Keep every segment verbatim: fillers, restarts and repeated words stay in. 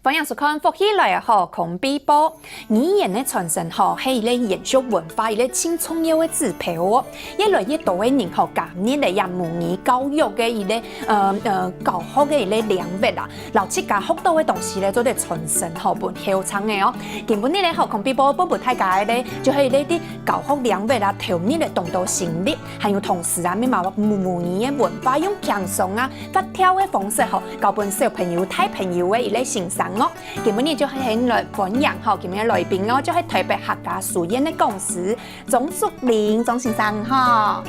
歡迎收看《福氣來了》好康必報。語言个傳承吼，係一個延續文化一個盡重要个指標哦。越來越多个人吼，加入了這母語教育个一個，呃，呃，教學个一個領域啦。摎自家學到个東西咧，做得傳承吼，分後生个哦。今晡日咧，好康必報分分大家个咧，就係一個在教學領域啊，投入了當多心力，還有同時啊，乜嘛母語个文化用輕鬆啊、活跳个方式吼，教分小朋友、大朋友个一個欣賞哦。今晡日就係來歡迎吼，今日个來賓哦，就係台北客家書院个講師鍾淑玲鍾先生吼。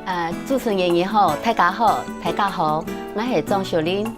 呃，主持人你好，大家好，大家好，𠊎係鍾淑玲。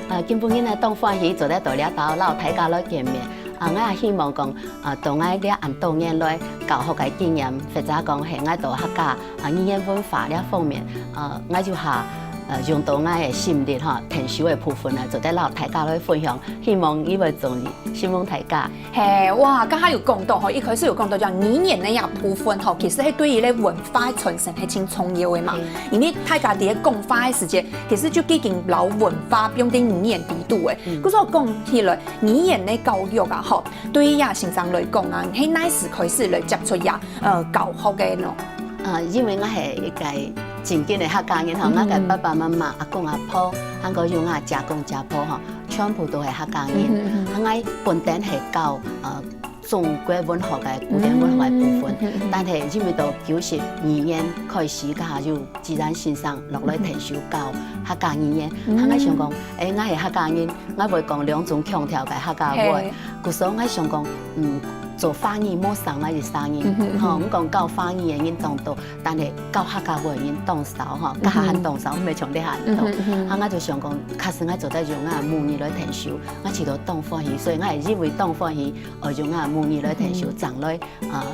呃，今晡日呢，當歡喜做得到這兜摎大家來見面。啊，𠊎也希望講，啊，到𠊎這恁多年來教學个經驗，或者講係𠊎到客家啊語言文化這方面，啊，𠊎就下，呃，用到𠊎个心力哈，𢯭手个部分呢，做得摎大家來分享，希望你會中意，承蒙大家。 係，哇，剛剛有講到吼，一開始有講到講語言个這部分吼，其實係對於這文化傳承係盡重要个嘛。因為大家在講話个時節，其實就已經摎文化放在語言裡肚个。故所講起來，語言个教育啊，吼，對於這先生來講啊，係哪時開始來接觸這呃教學个呢？啊，因為𠊎係一個正經个客家人吼，𠊎个爸爸媽媽、阿公阿婆，還過有𠊎姐公姐婆吼，全部都係客家人。啊，𠊎本身係教呃 中國文學个古典文學个部分，但係因為到九十二年開始，該下有自然先生落來𢯭手教客家語言，啊𠊎想講，欸，𠊎係客家人，𠊎會講兩種腔調个客家話，故所𠊎想講，嗯，做華語無傷𠊎一儕人，吼，毋講教華語个人當多，但係教客家話个人當少吼，該下還當少，毋係像這下恁多，啊𠊎就想講，假使𠊎做得用𠊎母語來𢯭手，𠊎試著當歡喜，所以𠊎係因為當歡喜。 愛用啊母語來𢯭手，正來啊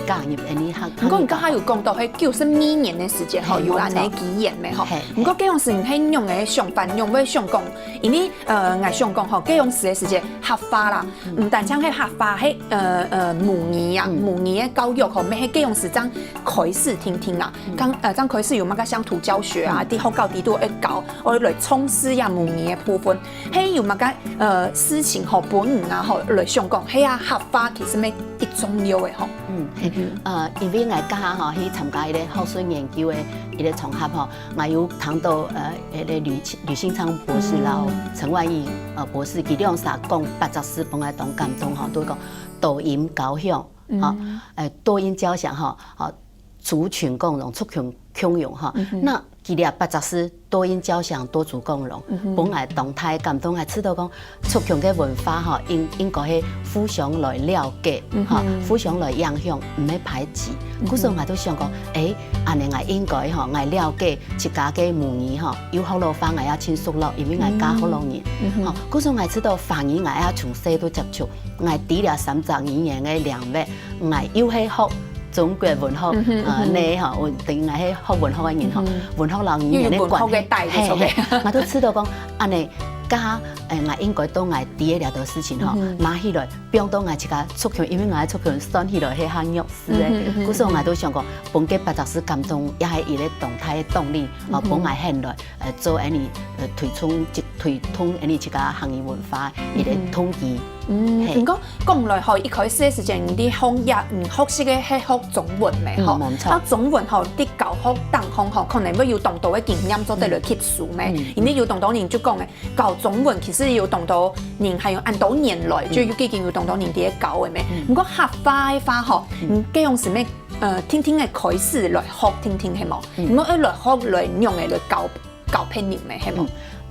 加入𫣆俚客。毋過你剛剛有講到，係九十二年个時節吼，有恁仔个機緣个吼。毋過該央時你係仰仔个想法，仰會想講，因為呃，𠊎想講吼，該央時个時節客話啦，毋單淨係客話，係呃呃母語啊，母語个教育吼，乜係該央時正開始定定啊，剛呃正開始有麼个鄉土教學啊，在學校裡肚愛教，愛來重視啊母語个部分。 係有麼个呃事情吼，分你啊吼來想講，係啊客話其實乜一重要个吼。嗯，係，呃，因為𠊎該下吼去參加一個學術研究个一個場合吼，𠊎有聽到呃，一個呂呂興昌博士摎陳萬億呃博士，佢兩儕講八隻字分𠊎當感動吼，都講多音交響，吼，呃，多音交響吼，吼，族群共融，族群共融吼。那 佢這八隻字多音交響多族共融，分𠊎當大个感動，𠊎知道講族群个文化吼，應應該係互相來了解，吼，互相來影響，毋係排擠。故所𠊎都想講，欸，恁仔𠊎應該吼，𠊎了解自家个母語吼，有學老話𠊎也盡熟絡，因為𠊎嫁學老人，吼，故所𠊎知道華語𠊎也從細都接觸，𠊎知這三隻語言个領域，𠊎又係學 中國文學，呃，呢吼，𠊎等於𠊎係學文學个人吼，文學摎語言个關係，係係，𠊎都知道講，恁仔，該下，欸，𠊎應該到𠊎知个這兜事情吼，拿起來放到𠊎自家族群，因為𠊎族群算起來係較弱勢个，故所𠊎都想講，分該八隻字感動，也係一個當大个動力，哦，分𠊎現來，呃，做恁仔，呃，推崇一推動恁仔自家客語文化一個動機。 嗯，毋過講來吼，一開始个時節，你學也，你學習个係學中文咩吼？啊中文吼，在教學當中吼，可能會有當多个經驗做得來吸收咩？因為有當多人就講个，教中文其實有當多人還有恁多年來，就已經有當多人在教个咩？毋過客話个話吼，你該央時乜呃，定定个開始來學定定係無？毋過愛來學來仰仔來教 教別人咩，係無？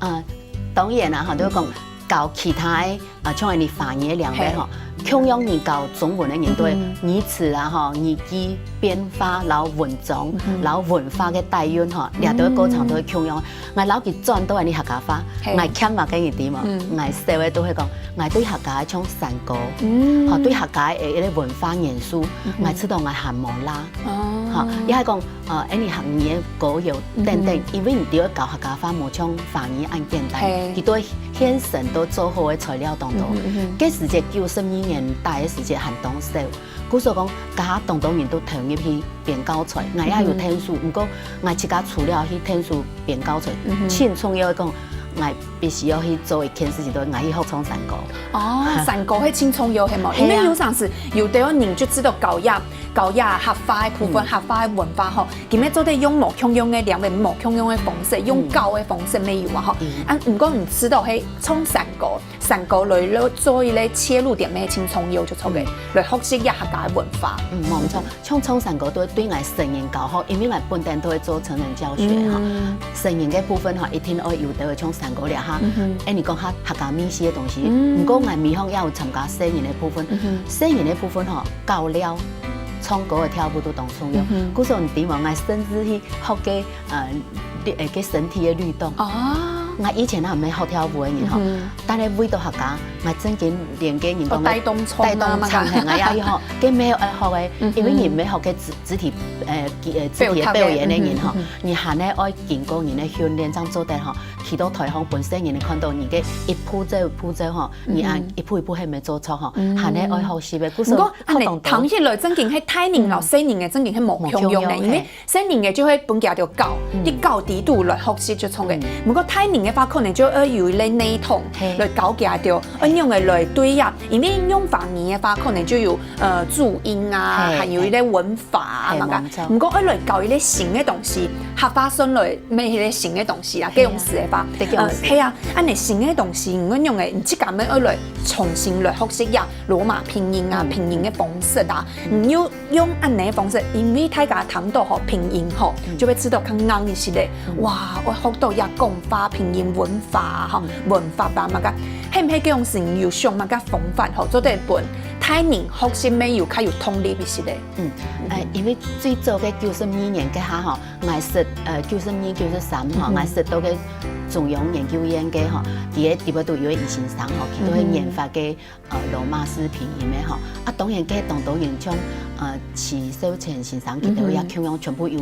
啊，當然啦，吼，就講教其他个，啊，像恁仔華語个領域吼，共樣人教中文个人對語詞啊，吼，語句變化，摎文章，摎文化个底蘊吼，這兜過程都會共樣。𠊎摎佢轉到恁仔客家話，𠊎欠麼个你知無？𠊎細个都會講，𠊎對客家个像山歌，吼，對客家个一個文化元素，𠊎知道𠊎還無罅。 吼，也係講，呃，恁仔客語个歌謠等等，因為你知教客家話無像華語恁簡單，佢對現成都做好个材料當多。該時節九十二年代个時節還當少，故所講，該下當多人都投入去編教材，𠊎也有𢯭手，毋過𠊎自家除了去𢯭手編教材，盡重要个講， ，𠊎必須要去做一件事情，就係𠊎去學唱山歌。哦，山歌係盡重要，係無？係啊。因為有當時有兜人就知道搞呀搞呀客話个部分，嗯。客話个文化吼，佢乜做得用無共樣个領域、無共樣个方式，用教个方式乜有啊吼。嗯。啊，毋過你知道係唱山歌，山歌來做一個切入點乜盡重要，就著个，嗯。來學習一下客家个文化。嗯，無錯。 像唱山歌都對𠊎成人教學，因為𠊎本身都會做成人教學哈。嗯。成人个部分哈，一定愛有兜像山歌了哈。嗯哼。哎，你講下客家美食个東西，嗯。毋過𠊎面向也有參加成人个部分。嗯哼。成人个部分哈，搞料、唱歌个跳舞都當重要。嗯哼。故所你知無，𠊎甚至去學个呃，律，呃，个身體个律動。哦。𠊎以前啊，毋係學跳舞个人吼，嗯哼。但係為到客家，𠊎正經連个人講个哦，帶動唱啊，帶動唱，嘛。嘿，𠊎也去學，个毋係愛學个，嗯哼。因為你毋係學个肢，肢體，呃，肢，呃，肢體个表演个人吼，表演，嗯哼，嗯哼。你還係愛經過人个訓練，正做得吼，企到台上，分細人看到你个一步走，一步走吼，你啊，嗯哼。一步一步還無做錯吼，嗯。還係愛學習个。故所毋過，恁呢，學當多。聽起來正經係大人摎細人个正經係無共樣个，嗯。無共樣，因為嘿。 細人个就會分佢兜教，嗯。去教底肚來學習就著个。嗯。毋過大人个話，可能就愛有一個系統嘿。來教佢兜，嘿。愛仰仔來對呀，因為用華語个話，可能就有，呃，注音啊，嘿，還有一個文法啊，嘿。嘛个。嘿，無錯。毋過愛來教一個新个東西，客話算來乜一個新个東西啦，嘿啊。該用詞个話，對，該用詞。呃，係啊，恁呢新个東西，你愛仰仔，你自家乜愛來重新來學習呀，羅馬拼音啊，嗯。拼音个方式啊，嗯。你又 用恁呢个方式，因為大家聽到吼拼音吼，嗯。就會知道較硬一息个。嗯。哇，𠊎學到這講法、拼音文法吼，嗯。文法啊麼个，係毋係該種時有想麼个方法吼，做得分大人學習乜有較有動力一息个？嗯，呃，因為最早个九十二年該下吼，𠊎識，呃，九十二、九十三吼，嗯哼。𠊎識到个中央研究院个吼，佢个底背都有个余先生吼，佢都係研發个 呃，羅馬字拼音个吼。啊，當然，該當多人像，呃，徐秀全先生，佢兜也共樣全部有，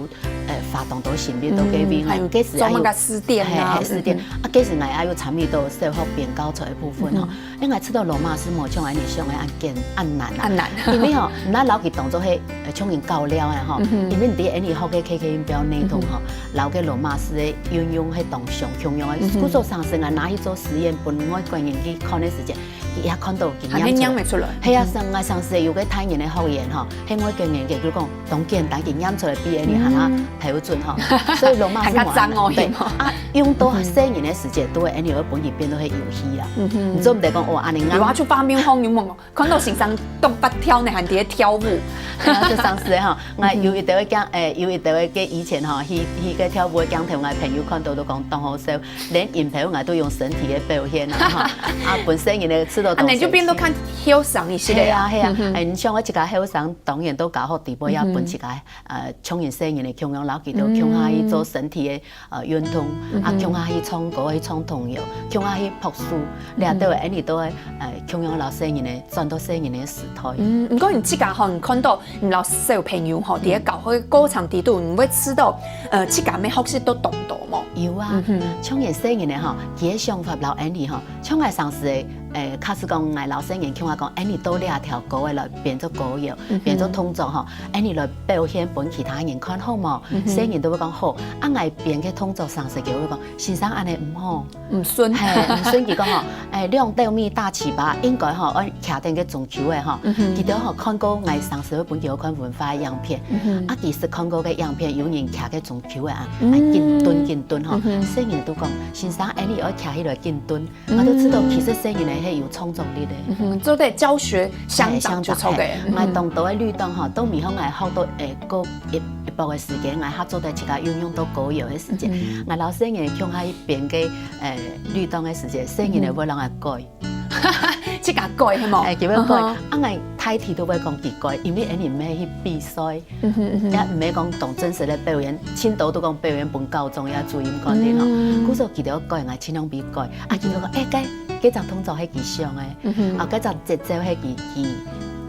呃，花當多心力到該位吼。嗯，還有該時也有做麼个詞典啊，嘿，嘿，詞典。嗯。啊，該時𠊎也有參與到小學編教材个部分吼。嗯。因為𠊎知道羅馬字無像恁呢想个恁簡，恁難啊。恁難。因為吼，毋好摎佢當做係，呃，像人教了个吼。嗯哼。因為你知，恁呢學个K K音標系統吼，嗯哼。摎該羅馬字个運用係當像共樣个。嗯哼。故所常時𠊎拿去做實驗，分外國人去看个時節， 佢也看到佢還係唸出來。唸毋出來。係啊，嗯哼。像，像係有个大人个學員吼，係外國人个，佢講當簡單，佢唸出來比恁呢還較標準吼。嗯。所以羅馬字還較正哦，對。係無？啊，用到細人个時節，都會恁呢會分佢變到係遊戲啊。嗯哼。你做毋得講，哦，恁呢唸。有啊，就發明好，有無？看到先生動發跳呢，還在那跳舞。係啊，就像係吼，𠊎有一條个鏡，嗯哼。誒，有一條个以前吼，去，去个跳舞个鏡頭，𠊎朋友看到都講當好笑。 連音標𠊎都用身體个表現啊，吼。啊，分細人个試著當神奇。啊，你就變到較後生一息个啊。係啊，係啊。嗯哼。哎，你像𠊎自家後生，當然都教學底背也分自家，嗯哼。呃，像人細人个共樣，摎佢兜共下去做身體个，呃，運動，啊，嗯哼。共下去唱歌，去唱童謠，共下去讀書，嗯哼。這兜个，恁呢都會，呃，共樣摎細人个，轉到細人个時代。嗯，毋過你自家吼，你看到 你摎小朋友吼，嗯。在該教學个過程裡肚，你會知道，呃，自家乜學習到當多無？有啊，嗯哼。像𠊎細人仔吼，佢个想法摎恁呢吼，像𠊎上次个，呃，假使講𠊎摎細人共下講，恁呢到這條歌仔來編做歌謠，嗯哼。編做動作吼，恁呢來表現分其他人看好無？嗯哼。細人都會講好，啊，𠊎編个動作上次佢會講，先生恁呢毋好。 毋順。嘿，毋順佢講吼，哎，兩斗米打粢粑，應該吼，愛徛等个中秋个吼。嗯哼。佢兜吼看過𠊎上次會分佢看文化个影片，嗯哼。啊，其實看過个影片，有人徛个中秋个啊，嗯。啊，緊蹲緊蹲吼，嗯哼。細人都講，先生，哎，你愛徛起來緊蹲，嗯。𠊎都知道，其實細人仔係有創造力个。嗯哼，做得教學相長就著个。嘿，相長，嘿。嗯哼。𠊎當多个律動吼，都毋係講𠊎學到，哎，過一，一百个時間，𠊎較做得自家運用到歌謠个時間。嗯哼。𠊎摎細人共下 編个，呃，律動个時節，細人仔會摎𠊎改。嗯哼。自家改，係無？哎，佢會改。嗯哼。啊，𠊎大體都會講佢改，因為恁呢毋係去比賽，嗯哼，嗯哼。也毋係講當真實个表演，盡多都講表演分校長也主任看定吼。嗯。故所佢兜改，𠊎盡量毋改。啊，佢兜講，嗯。哎，該，該隻動作係佢想个，嗯哼。啊，該隻節奏係佢，佢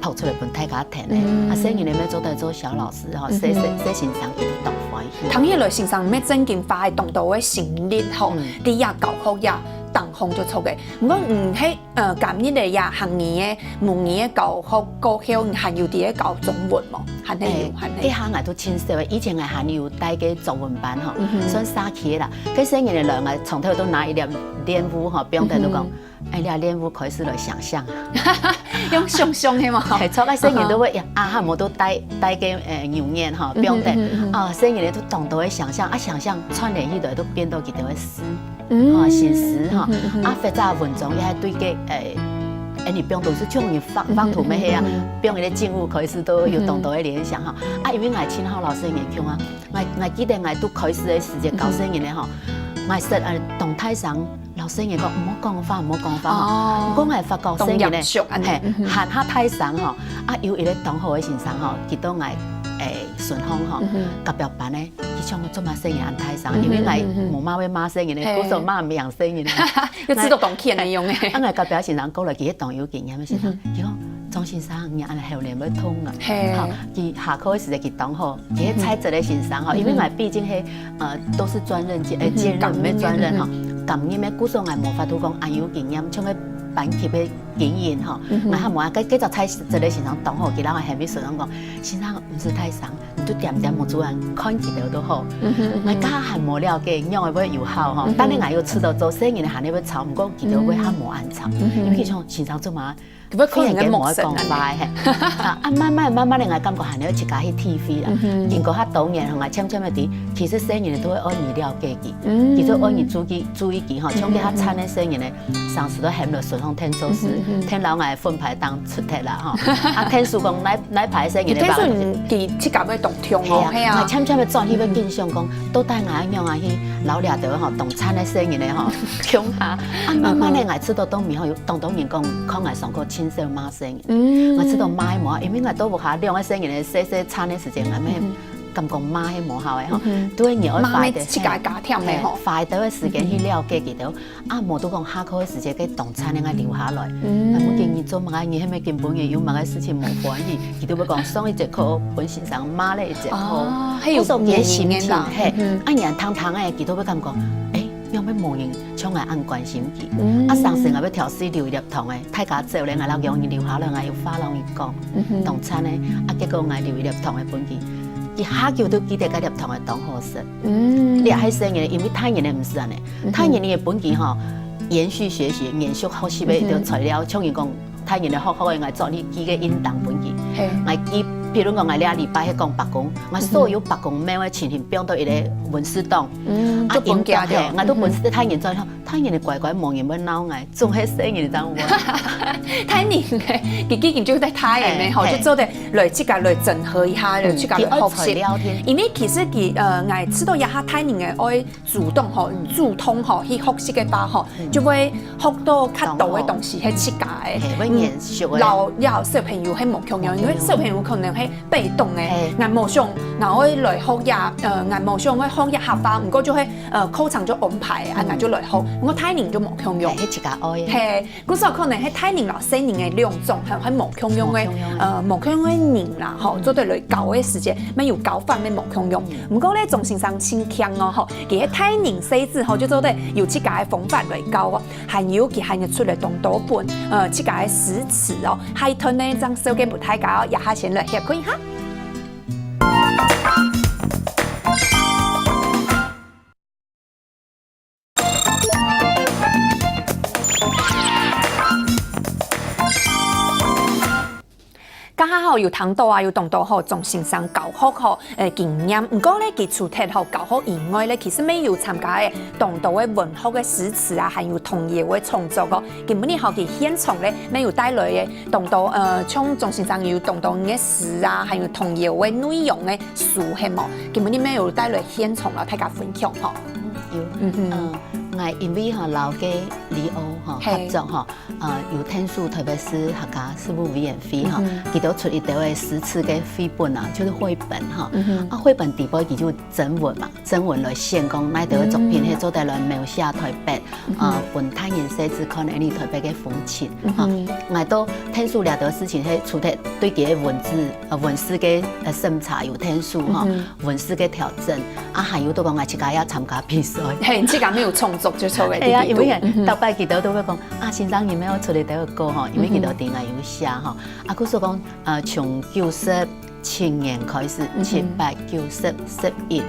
拍出來分大家聽个。嗯。啊，細人仔乜做得做小老師吼，嗯哼。細，細，細先生佢當歡喜。聽起來先生乜正經花當多个心力吼，嗯。在這教學這當紅就著个。毋過，嗯，係，呃，今日个這客語个、母語个教學過後，你還有在該教中文無？還係有，欸，還係有。這下𠊎都盡少个，以前𠊎還有帶个作文班吼，嗯哼。算社區个啦。該細人仔來，𠊎從頭都拿一粒蓮霧吼，放等都講，嗯哼。 哎，你啊，蓮霧開始來想像啊。用想像个嘛吼。係，著个細人都會，啊，還無都帶，帶个，呃，牛眼吼，嗯哼，放等。嗯哼，嗯哼。啊，細人仔都當多个想像，啊，想像串聯起來都變到佢兜个詩，嗯，吼，新詩吼。嗯哼，嗯哼。啊，或者文章也還對个，呃，哎，你放到係像你畫，畫圖乜係啊，嗯哼，嗯哼。放一個靜物開始都有當多个聯想吼。嗯哼。啊，因為𠊎盡好摎細人仔共啊，𠊎，𠊎記得𠊎都開始个時節教細人仔吼，嗯哼。𠊎識，呃，當大聲 摎細人講，毋好講話，毋好講話吼。哦。毋過𠊎發覺細人仔，當嚴肅恁呢，嘿，嗯哼。還較大聲吼，啊，有一個當好个先生吼，佢到𠊎，欸，脣項吼，嗯哼。隔壁班个，佢像做麼个細人恁大聲，嗯哼，因為𠊎，嗯哼。無麼个罵細人仔，嘿。故所罵毋贏細人仔。又知道當譴个樣仔。啊，𠊎隔壁先生過來，佢係當有經驗个先生，嗯哼。佢講，鍾先生，你恁呢後面會痛啊。嘿。吼，佢下課个時節佢當好，佢係才子个先生吼，嗯哼。因為𠊎畢竟係 呃，都是專任兼，呃，嗯哼，兼任，毋係專任吼。兼任，兼任个故所𠊎無法度講恁有經驗，像个班級个經營吼，嗯哼。𠊎還無啊，該，該隻才子个先生當好，佢摎𠊎喊去脣項講，先生，毋使大聲，你就恬恬目珠眼看佢兜都好。嗯哼，嗯哼。𠊎該還無了解，仰會會有效吼。嗯哼。但係𠊎又知道做細人仔還會吵，毋過佢兜會較無恁吵，嗯哼。因為佢像先生做麼个 佢會可能个陌生啊。忽然間無愛講話，嘿。啊，啊，慢慢慢慢个，𠊎感覺還愛自家去體會啦。嗯哼。經過較多年，𠊎漸漸个知，其實細人仔都會愛你了解佢，嗯。佢就愛你注意，注意佢吼，像佢較慘个細人仔，嗯哼。常時都喊落脣項𢯭手勢，嗯哼，嗯哼。𢯭摎𠊎分派當出忒啦吼。啊，𢯭手講哪，哪排細人仔，𢯭手佢自家會當痛哦，係啊，係啊。𠊎漸漸个轉去會緊想講，到底𠊎愛仰仔去摎這兜吼，當慘个細人仔吼，共下。啊，慢慢个，嗯哼。𠊎知道當面吼，有當多人講，看𠊎上課盡少罵細人。 嗯。𠊎知道罵係無效，因為𠊎到屋下兩個細人仔細細慘个時節，𠊎乜，嗯哼。感覺罵係無效个吼。嗯哼。對，你愛花一點，罵乜自家加添个吼。嘿，花一點个時間去了解佢兜。嗯哼。啊，無就講下課个時節，該當慘个𠊎留下來。嗯。啊，無見你做麼个，你係毋係今晡日有麼个事情無歡喜？佢都會講上一節課分先生罵了一節課。哦，還有故所佢个心情，原因啦。嘿，嗯哼。啊，你聽聽个，佢都會感覺，欸， 仰會無人像𠊎恁關心佢。嗯。啊，常時𠊎會挑事留一粒糖仔，大家走咧，𠊎摎佢講你留下來，𠊎有話摎你講。嗯哼。當慘个，啊，結果𠊎留一粒糖仔分佢，佢下久都記得該粒糖仔當好食。嗯。這係細人仔，因為大人仔毋係恁呢，嗯哼。大人仔分佢吼，延續學習、延續學習个一個材料，嗯哼。像人講， 大人仔學好个，𠊎做你記个印當分佢。嘿。𠊎記，比如講，𠊎這禮拜去講伯公，𠊎所有伯公廟个情形放到一個文字檔。嗯，啊，就分佢了。印檔，嘿，𠊎都分大人做，大人仔乖乖，無人會鬧𠊎，總係細人仔正會。大人仔，佢既經就在大人仔吼，嘿，嘿。就做得來自家來整合一下，嗯，來自家來學習。佢愛材料添。因為其實佢，呃，𠊎知道這下大人仔愛 主動吼，嗯。主動吼，去學習个話吼，嗯。就會學到較多个東西，當好。係自家个。嘿，會延續个。嗯，摎，摎小朋友係無共樣，無共樣。因為小朋友可能係被動个，嘿。𠊎無想，𠊎愛來學這，呃，𠊎無想愛學這客話，毋過就係，呃，課程就安排，啊，嗯。𠊎就來學，毋過大人就無共樣。嘿，係自家愛个。嘿， 故所可能係大人摎細人仔兩種，還，還無共樣个，無共樣个。呃，無共樣个人啦，吼，嗯。做得來教个時節，乜有教法乜無共樣。嗯。毋過咧，鍾先生盡慶哦，吼，佢係大人細子吼，就做得有自家个方法來教哦，還有佢還有出來當多本，呃，自家个詩詞哦，下一段呢，正紹介分大家哦，這下先來歇睏一下。 頭下吼有聽到啊，有當多吼鍾先生教學吼，呃，經驗。毋過咧，佢除忒吼教學以外咧，其實乜有參加个當多个文學个詩詞啊，還有童謠个創作哦。今晡日吼，佢現場咧，乜有帶來个當多，呃，像鍾先生有當多个詩啊，還有童謠个內容个 書係無？今晡日乜有帶來現場摎大家分享吼。嗯，有。嗯哼。嗯，𠊎因為吼，摎該李歐吼，嘿。合作吼，呃，有𢯭手特別係客家事務委員會吼，嗯哼。佢兜出一兜个詩詞个繪本啊，就係繪本吼。嗯哼。啊，繪本底背佢就徵文嘛，徵文來選講哪兜个作品，嗯。係做得來描寫臺北，嗯哼。呃，分大人細子看恁呢臺北个風情，嗯哼。啊，𠊎都𢯭手這兜事情係除忒對佢个文字 呃，文字个，呃，審查有𢯭手吼，嗯哼。文字个調整，啊，還有就講𠊎自家也參加比賽。嘿，你自家乜有創作就作个。係啊，因為逐擺佢兜都會講啊，先生，你們愛出來兜个歌吼，因為佢兜底下有寫吼。啊，故所講，呃，從九十七年開始，七八九十十一，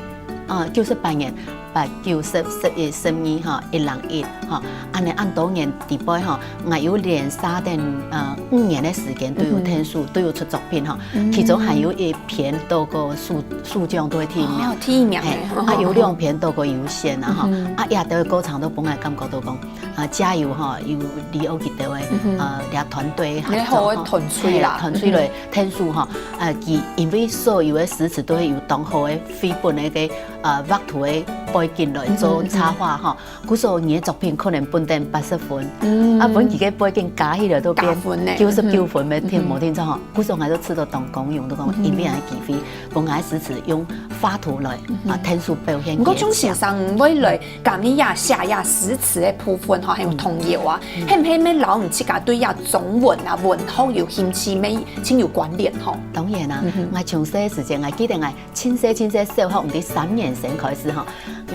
啊，九十八年，八九十十一十二吼，一零一吼，恁呢恁多年底背吼，𠊎有連續等呃五年个時間都有聽書，都有出作品吼。其中還有一篇得過書書獎都會第一名。哦，第一名欸，啊，有兩篇得過優先啊吼。啊，這兜个過程都分𠊎感覺到講，啊，加油吼，有李歐佢兜个呃，這團隊合作吼，你好个團隊啦，團隊來聽書吼，呃，佢因為所有个詩詞都會有當好个繪本个个呃畫圖个背景來做插畫吼。 故所你个作品可能分等八十分，啊，分佢个背景加起來都變九十九分，無定著吼。故所𠊎都試著當光榮，都講因為恁个機會，分𠊎个詩詞用畫圖來啊，聽書表現。毋過鍾先生會來講這寫這詩詞个部分吼，還有童謠啊，係毋係乜摎你自家對這中文啊文學有興趣，乜盡有關聯吼？當然啊，𠊎從細个時節，𠊎記得𠊎 盡細盡細，小學毋知三年生開始吼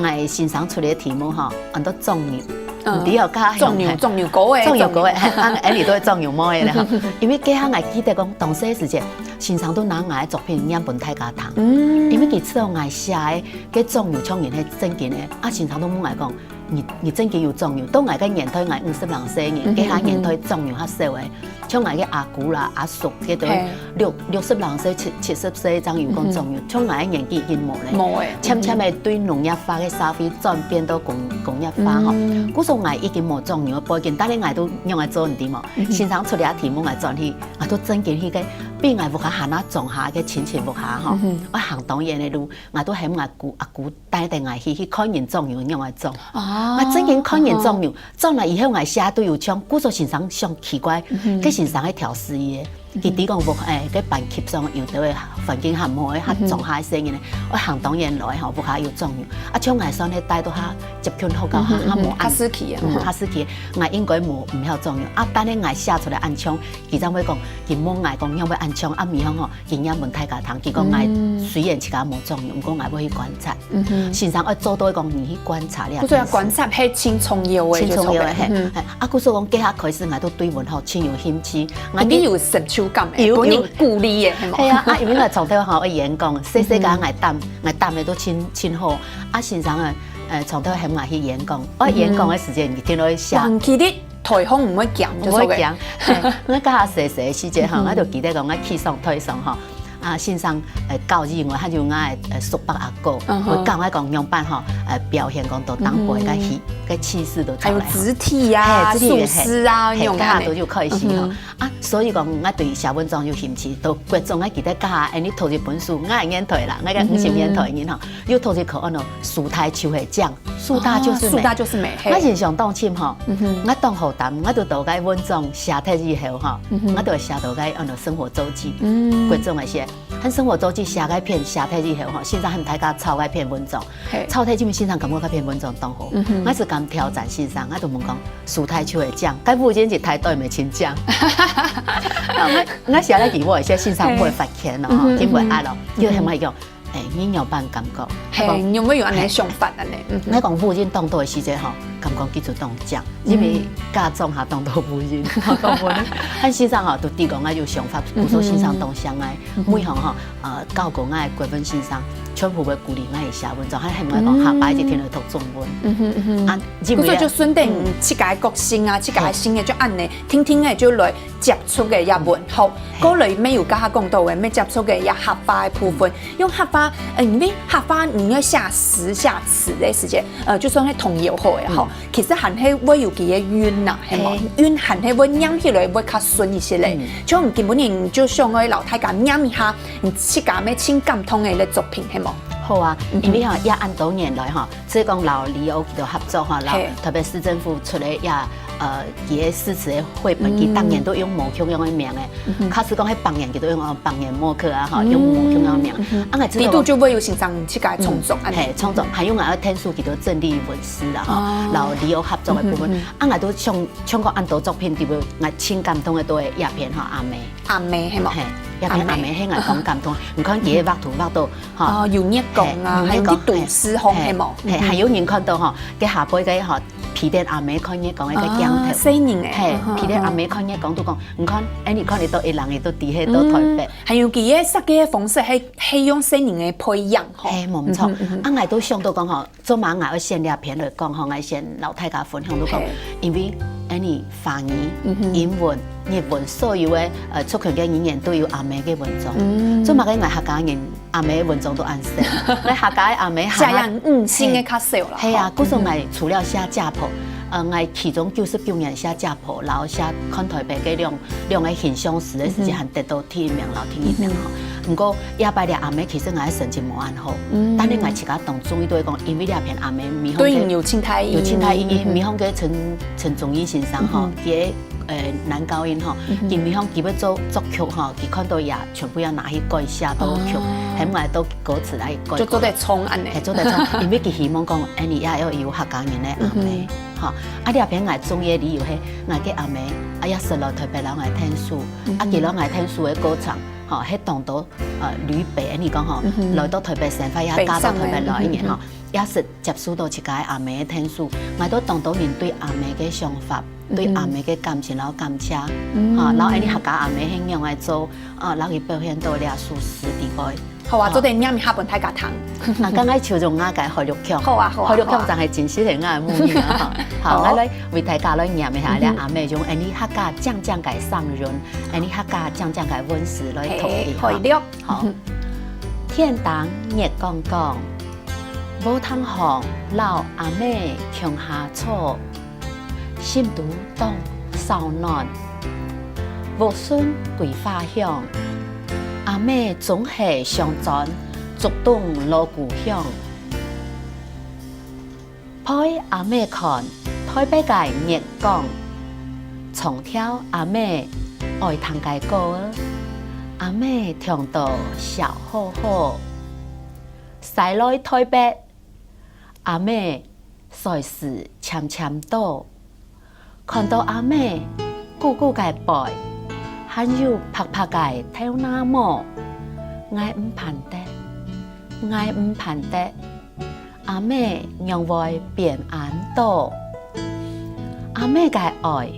，𠊎先生出个題目吼，安到壯遊，毋知有較詳細。壯遊，壯遊哥欸，壯遊哥欸，恁呢都係壯遊妹仔咧吼。因為該下𠊎記得講，當細个時節，先生都拿𠊎个作品唸分大家聽。因為佢知𠊎寫个該壯遊像人係正經个，啊，先生都問𠊎講，你你正經有壯遊？到𠊎个年代，𠊎五十零歲人，該下年代壯遊較少个。 像𠊎个阿姑啦、阿叔，該兜六六十零歲、七七十歲正有講壯遊，像𠊎个年紀已經無咧。無欸，漸漸个對農業化个社會轉變到工工業化吼。故所𠊎已經無壯遊个背景，但係𠊎都仰仔做，你知無？先生出這題目𠊎轉去，𠊎都正經去个，比𠊎屋下還較庄下个親戚屋下吼，愛行當遠个路，𠊎都喊𠊎姑阿姑 帶等𠊎去，去看人壯遊仰仔壯。啊，正經看人壯遊，壯來以後𠊎寫都有像，故所先生想奇怪，該先生係調詩意个，佢知講屋欸，該班級上有兜个環境較無好，較莊下个細人呢，愛行當遠來吼，屋下有壯遊。啊，像𠊎算係帶到較接近學校，較較無恁，較市區啊，嗯，較市區，𠊎應該無毋曉壯遊。啊，但係𠊎寫出來恁像，佢正會講，佢問𠊎講仰會恁像，啊，毋曉吼，佢唸分大家聽，佢講𠊎雖然自家無壯遊，毋過𠊎會去觀察。 先生愛做到講，你去觀察了。故所觀察係盡重要个，盡重要个，係。啊，故所講，該下開始𠊎都對文學盡有興趣，𠊎你有成就感个，有有，分人鼓勵个，係無？係啊，啊，因為𠊎從頭吼愛演講，細細个𠊎膽，𠊎膽个都盡盡好。啊，先生啊，呃，從頭喊𠊎去演講，愛演講个時間一定愛寫。哇，你記得 台風毋會驚，毋會驚。𠊎該下細細个時節吼，𠊎就記得講，𠊎企上台上吼，啊，先生，呃，教以外，還有𠊎个，呃，叔伯阿哥，會教𠊎講仰般吼，呃，表現講到當背个氣，个氣勢都出來吼。還有肢體啊，係，肢體也係，手勢啊，係，該下都有開始吼。啊，所以講，𠊎對寫文章有興趣，到國中𠊎記得該下，哎，你讀一本書，𠊎个年代啦，𠊎个五十年代个人吼，又讀一課安到樹大就係靚。 樹大就是美。樹大就是美，係。𠊎印象當深吼，𠊎當好膽，𠊎就到該文章寫忒以後吼，𠊎就寫到該安到生活週記，國中个時，喊生活週記寫該篇寫忒以後吼，先生喊大家抄該篇文章，抄忒這篇先生感覺該篇文章當好，𠊎就敢挑戰先生，𠊎就問講，樹大就係靚，該烏蠅就大對毋係盡靚。𠊎𠊎寫該題目，寫先生毋會罰錢咯，吼，盡會壓咯，就喊𠊎講， 哎，你仰般感覺？係，你有無有恁呢想法恁呢？嗯，𠊎講烏蠅當多个時節吼，感覺佢就當靚，因為家中下當多烏蠅，講烏蠅。但先生吼，都知講𠊎有想法，故所先生當想𠊎，每項吼，呃，教過𠊎个國文先生，全部會鼓勵𠊎寫文章，還喊𠊎講下擺一定愛讀中文。嗯哼，嗯哼。啊，因為故所就順等自家个個性啊，自家个性格就恁呢，定定个就來 接觸个這文學，過來乜有頭下講到个，乜接觸个這客話个部分。用客話，呃，因為客話你愛寫詩寫詞个時節，呃，就算係童謠好个吼，其實還係會有佢个韻吶，係無？韻還係會唸起來會較順一息咧。像今晡日就想愛摎大家唸一下，你自家乜盡感動个一個作品，係無？好啊，因為吼，這恁多年來吼， 所以講摎李歐佢兜合作吼，摎台北市政府出个這，呃，佢个詩詞个繪本，佢逐年都用無共樣个名个。假使講係別年，佢都用，呃，別年莫克啊，吼，用無共樣个名。啊，𠊎知道講，底肚就會有先生自家創作，係，創作，還有𠊎个天書，佢兜整理文字啦，吼，摎李歐合作个部分。啊，𠊎都像像講恁多作品，裡背𠊎盡感動个都係這篇吼，阿妹。阿妹，係無？係。這片阿姆係𠊎當感動，你看佢个畫圖畫到，吼，哦，有月光啊，嘿，有月光，還有在都市風，嘿，係無？嘿，還有人看到吼，該下背个吼，鼻等阿姆看月光个鏡頭。啊，細人仔，嘿，嗯哼，鼻等阿姆看月光都講，你看，哎，你看你都一人，你都知係到台北。嗯，還有佢个設計个方式，係，係用細人仔培養吼。嘿，無毋著。嗯哼，嗯哼。啊，𠊎都想到講吼， 做麼个𠊎愛選這片來講吼，𠊎先摎大家分享，就講，嘿。因為恁呢華語、嗯哼。英文、日文，所有个，呃，族群个語言都有阿姆个文章。嗯。做麼个𠊎客家人阿姆个文章都恁少？𠊎客家个阿姆還這樣，嗯，嘿。新个較少啦，係啊，吼。故所𠊎除了寫家譜，嗯哼。呃，𠊎其中九十九年寫家譜，然後寫看台北个兩，兩个形象詞个時節，嗯哼。還得到 第一名摎第二名吼。嗯哼。毋過，這擺這阿姆其實𠊎个成績無恁好，嗯。但係𠊎自家當中意都會講，因為這片阿姆，米芳个，對，有盡大意義。有盡大意義，嗯哼。米芳个陳，陳宗彥先生吼，嗯哼。佢个，呃，男高音吼，嗯哼。佢米芳佢會做作曲吼，佢看到也全部要拿去改寫到曲，哦。還買到歌詞來改。就做得唱恁呢。嘿，做得唱，因為佢希望講，哎，你也要有客家人个阿姆，嗯哼。吼。啊，這片𠊎中意个理由係，𠊎个阿姆，啊，也識來台北摎𠊎𢯭手， 啊，嗯哼。佢摎𠊎𢯭手个過程，吼，係當多，呃，旅北，你講吼，嗯哼。來到台北生活，也嫁到台北來个人吼，嗯哼。也係接受到自家个阿姆个𢯭手，𠊎都當多人對阿姆个想法，嗯哼。對阿姆个感情摎感謝，嗯。吼，然後恁呢客家阿姆係仰般做，啊，然後佢表現到這首詩裡背。 好啊，好。做得唸一下分大家聽。啊，剛剛就用𠊎个海陸腔。好啊，好啊，海陸腔正係真實个𠊎个母語啊。好。好，𠊎來為大家來唸一下，嗯哼。這阿姆用恁呢客家靚靚个聲韻，恁呢客家靚靚个文字來讀佢，嘿，海陸。好。天頂月光光，禾埕項摎阿姆共下坐， 心肚當燒暖。屋脣桂花香，阿姆總係想轉竹東老故鄉。陪阿姆看台北个月光，唱條阿姆愛聽个歌，阿姆聽到笑呵呵。駛來台北， 阿姆歲數漸漸多，看到阿姆鼓鼓个背，還有白白个頭那毛，𠊎毋盼得，𠊎毋盼得，阿姆仰會變恁多？阿姆个愛，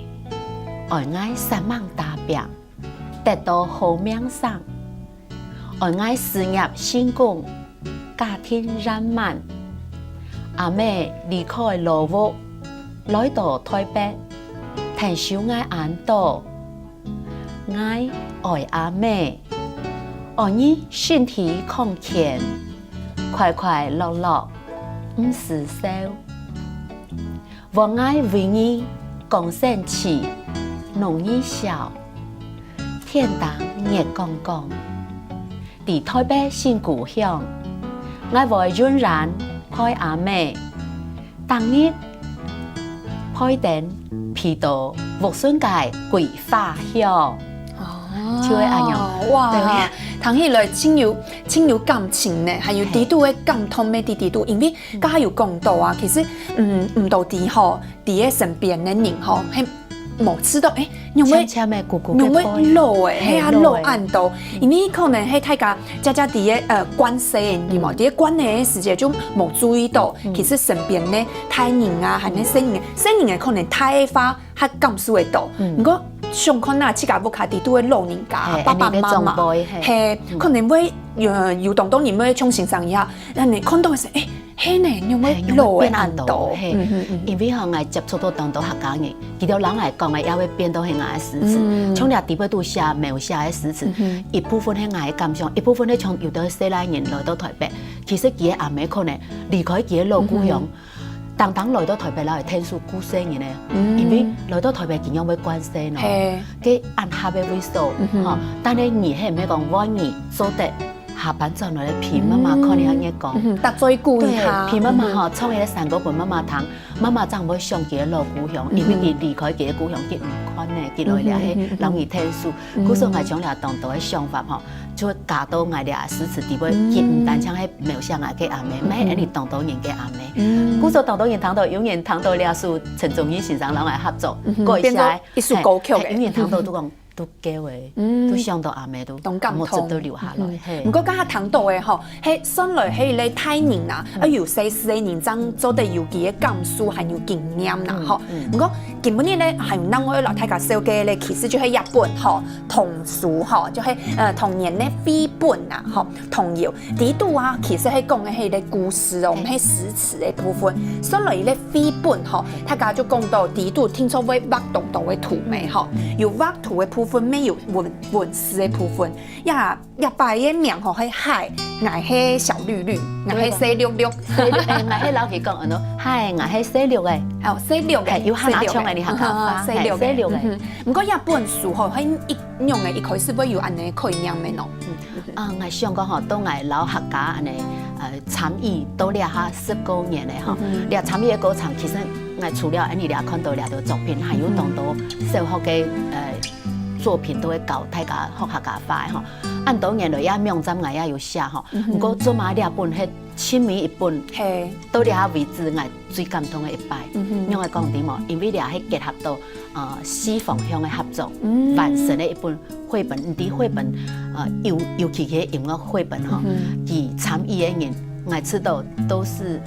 愛𠊎煞猛打拚， 得到好名聲。愛𠊎事業成功，家庭圓滿。阿姆離開老屋，來到台北，𢯭手𠊎恁多。𠊎愛阿姆，愛你身體康健，快快樂樂，毋使愁。 願𠊎為你扛生趣，弄你笑，天頂月光光。在台北新故鄉，𠊎會永遠陪阿姆，逐日陪等鼻到屋脣个桂花香。哦，就係恁樣。哇，對。聽起來真有，真有感情呢，還有，嘿。裡肚个感動个在裡肚，因為 剛剛有講到啊，其實，嗯，毋單淨吼，在个身邊个人吼，係無知道，欸，仰會，漸漸个，久久个仰會老欸，嘿，係啊，老欸。老恁多，因為可能係大家，家家在个，呃，關西个，你嘛，嗯。在个關西个時節就無注意到，嗯。其實身邊个大人啊，還有細人个，細人个可能大个話， 較感受會到。嗯。毋過想看啊，自家屋下裡肚个老人家，嘿，爸爸媽媽，恁樣个長輩，嘿。嘿，嗯。可能會有，有當多人會像先生一樣，恁樣看到个時，欸，係呢，仰會老欸，嘿，仰會變恁多，恁多，嘿。嗯，嗯，嗯。因為吼，𠊎接觸到當多客家人，佢兜人來講个，也會變到係𠊎个詩詞。嗯。像這裡背肚寫描寫个詩詞，嗯哼。一部分係𠊎个感想，一部分係像有兜細倈人來到台北，其實佢个阿姆可能離開佢个老故鄉，嗯哼。 當當來到台北摎𠊎𢯭手顧細人呢，嗯。因為來到台北佢仰會關西呢，嘿。該恁狹个位所，嗯哼。吼，但係你係毋係講願意做得下班轉來陪媽媽看一下月光？嗯哼，搭嘴鼓一下。對，陪媽媽吼，嗯哼。唱一個山歌分媽媽聽，媽媽正毋會想佢个老故鄉，嗯哼。因為佢離開佢个故鄉，佢毋慣呢，佢來這係，嗯哼，嗯哼。摎你𢯭手。嗯。故所𠊎將這當多个想法吼，就加到𠊎這詩詞裡背，嗯。佢毋單淨係 描寫𠊎个阿姆，嗯哼。乜係你當多人个阿姆。嗯。故所當多人聽到，有人聽到這首陳宗彥先生摎𠊎合作，嗯哼，改寫，變做一首歌曲欸。嘿，嘿，有人聽到都講，都噭个，嗯，都想到阿姆都，當感動，目汁都流下來，嗯，嘿。毋過剛剛談到个吼，係算來係一個大人啊，嗯，啊有細細个人正做得有佢个感受，還有經驗啦，嗯，吼。嗯。毋過今晡日呢，還有另外愛摎大家紹介个，其實就係一本吼，童書吼，就係，呃，童年个繪本啊，吼，童謠。裡肚啊，其實係講个係一個故事哦，毋係詩詞个部分。算來一個繪本吼，大家就講到裡肚定著會畫當多个圖咩吼，有畫圖个部分，乜有文 文字个部分。呀，這擺个名吼係嗨，𠊎係小綠綠，𠊎係細綠綠。細綠，欸，𠊎係摎佢講，安到嗨，𠊎係細綠个。哦，細綠个，嘿，有客家腔个，細綠个。你客家話，啊，細綠个。嘿，細綠个。嗯哼。毋過這本書吼，係一樣个，一開始會有恁呢概念个喏。嗯。啊，𠊎想講吼，當𠊎摎客家恁呢，呃，參與到這下十過年个吼，嗯哼。這參與个過程，其實𠊎除了恁呢這看到這兜作品，還有當多小學个，呃，作品都會教大家學客家話个吼。 恁多年來，也網站𠊎也有寫吼，嗯哼。毋過做麼个這本係盡尾一本，嘿。到這下為止，𠊎最感動个一擺。嗯哼。仰會講知無？因為這係結合到，呃，四方向个合作，嗯。完成个一本繪本。你知繪本，呃，尤，尤其係音樂繪本吼，嗯哼。佢參與个人，𠊎知道都是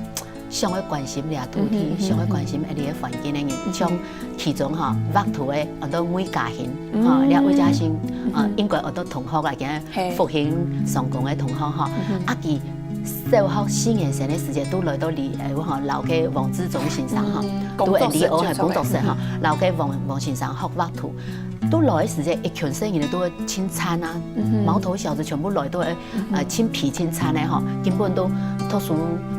想愛關心這土地，嗯哼，嗯哼。想愛關心這个環境个人，嗯哼。像其中吼，畫圖个安到魏嘉欣，嗯。吼，這魏嘉欣，嗯哼。呃，應該安到同學啦，今日嘿。復興上工个同學吼，嗯哼。啊，佢小學四年生个時節，都來到這，呃，吼，摎个黃志忠先生吼，嗯，都係工作室，里哦，係工作室吼，嗯哼。摎个黃，黃先生學畫圖。 都來个時節，一群細人仔都會盡顫啊，嗯哼。毛頭小子全部來都會，嗯哼。呃，盡疲盡顫个吼，根本都讀書，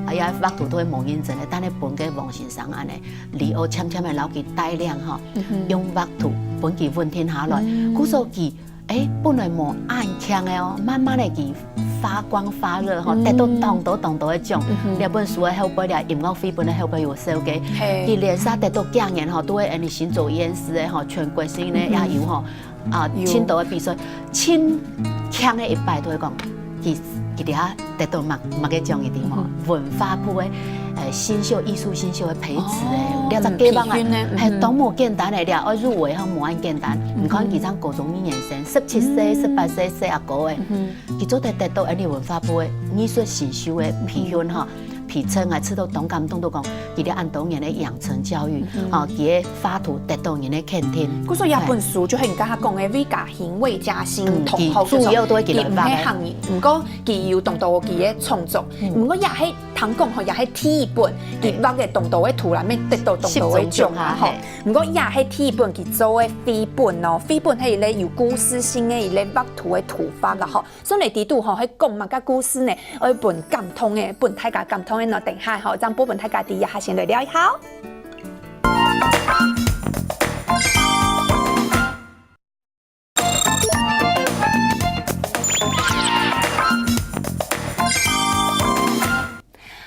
哎呀，畫圖都會無認真个，但係分个黃先生恁呢，里哦，漸漸个摎佢帶領吼，嗯哼。用畫圖分佢穩定下來。嗯。故所佢，欸，本來無恁慶个哦，慢慢个佢發光發熱吼，嗯。得到當多當多个獎。嗯哼。這本書个後背，這音樂繪本个後背有寫个，嘿。佢連續得到幾年吼，都會恁呢行走實驗室个吼，全國性个也有吼。嗯哼。 啊，有。盡多个比賽，盡慶个一擺都會講，佢，佢這下得到麼，麼个獎一定吼，嗯。文化部个，呃，新秀，藝術新秀个培植个，哦，這隻計畫啊，嗯，培訓呢，係，嗯。當無簡單个，這愛入圍吼，無恁簡單。嗯。你看佢正高中二年生，十七歲、嗯。十八歲，細阿哥个，嗯。佢做得得到恁呢文化部个藝術新秀个培訓吼， 皮層，𠊎試著當感動，都講佢兜恁多年个養成教育，嗯哼。吼，佢个畫圖得到人个肯定。故所這本書就係你剛剛講个魏嘉欣、魏嘉欣同學，嗯，佢主要都係佢來畫个。佢毋係客人，毋過佢有當多佢个創作。嗯。毋過也係聽講吼，也係第一本，佢畫个當多个圖啦，乜得到當多个獎啊，吼。嘿。毋過也係第一本佢做个繪本哦，繪本係一個有故事性个一個畫圖个圖法啦，吼。 所以裡肚吼，係講麼个故事呢？愛分感動个，分大家感動个喏，等下吼，正播分大家知，這下先來尞一下哦。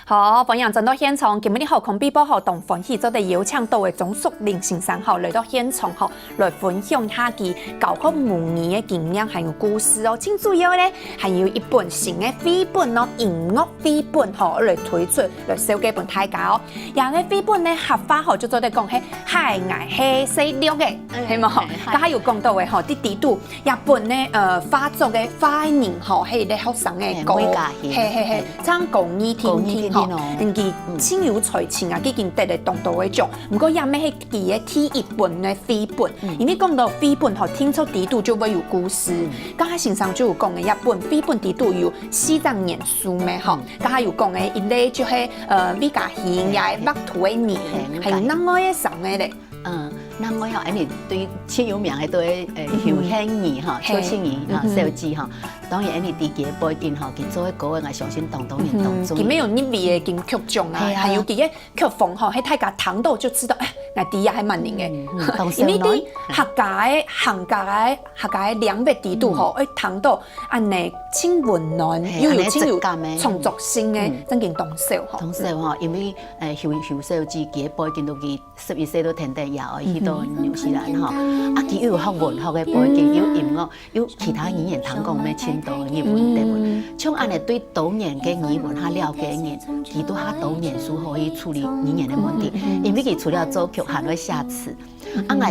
好，歡迎轉到現場。今晡日好康必報吼，當歡喜做得邀請到个鍾淑玲先生吼，來到現場吼，來分享下佢教學母語个經驗還有故事哦。盡主要呢，還有一本新个繪本哦，音樂繪本吼，來推出來紹介分大家哦。這個繪本呢，客話吼就做得講係嗨，𠊎係細綠仔，嗯，係無？係，嗨。頭下有講到个吼，在裡肚 這本呢，呃，畫作个畫个人吼，係一個學生个歌，嘿，魏嘉欣。嘿，嘿，嘿，嘿。唱歌藝天天吼，歌藝天天哦。嗯，佢盡有才情啊，嗯。已經得了當多个獎。毋過也毋係佢个第一本个繪本，嗯。因為講到繪本吼，聽說裡肚就會有故事。嗯。頭下先生就有講个，這本繪本裡肚有四隻元素咩吼，嗯。頭下有講个一個就係，呃，魏嘉欣，嘿，也係畫圖个人，嘿，還有另外个三個咧。 嗯，另外吼，恁呢對盡有名个對，呃，嗯哼。邱幸儀吼，嘿。邱幸儀吼，嗯哼。小姐吼，當然恁呢在佢个背景吼，佢做个歌仔，𠊎相信當多人當中意。嗯哼，佢乜有入圍个金曲獎啊，係啊。還有佢个曲風吼，係大家聽到就知道，哎，𠊎知啊，係麼人个。嗯，嗯，當少年。因為對客家个、客家个、客家个領域裡肚吼，嗯。會聽到恁呢盡溫暖，嘿，又有盡有恁呢質感个。創作性个，嗯。正經當少吼。當少吼，因為，呃，邱，邱小姐佢个背景都佢 十一歲就跈等爺哀去到紐西蘭吼，啊，佢又有學文學个背景，嗯。又音樂，又其他語言聽講乜盡多日文、德文。嗯。像恁呢對多元个語文較了解个人，佢都較多元素可以處理語言个問題，嗯，嗯，嗯。因為佢除了作曲，還會寫詞。嗯，嗯。啊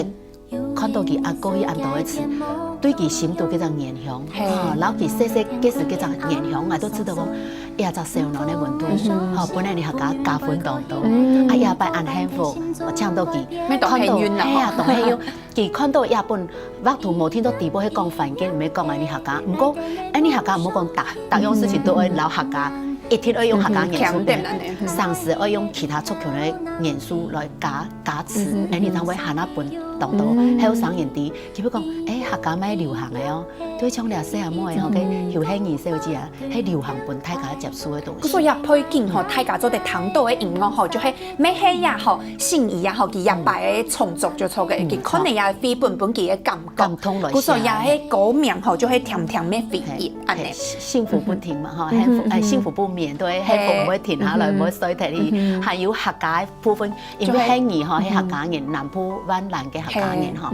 ，𠊎 到佢阿哥去恁多个次，對佢心肚該隻影響，吼，然後佢細細該時該隻影響，𠊎都知道講，這隻細人个問題，吼，本來你客家加分當多，啊，這擺恁幸福，請到佢，看到，哎呀，當幸運，佢看到這本畫圖無聽到底部係講環境，毋係講恁呢客家，毋過恁呢客家毋好講逐，逐樣事情都愛摎客家，一定愛用客家元素，強調恁呢，嗯。常時愛用其他族群个元素來加，加持，恁呢正會還較分當多後生人知，佢會講，欸，客家乜流行个哦，就像這細阿妹吼，該後生人小姐啊，係流行分大家接受个東西。所以啊，背景吼，大家做得聽到个音樂吼，就係乜係呀吼，心怡啊吼，佢這擺个創作就著个，佢看了這繪本分佢个感覺。感動了下來。故所也係歌名吼，就係甜甜个回憶，恁呢。嘿，幸福不停嘛，吼，幸福，欸，幸福不眠，對，幸福毋會停下來，毋會衰退去，還有客家个部分，因為係你吼，係客家人，南部閩南个客家人吼，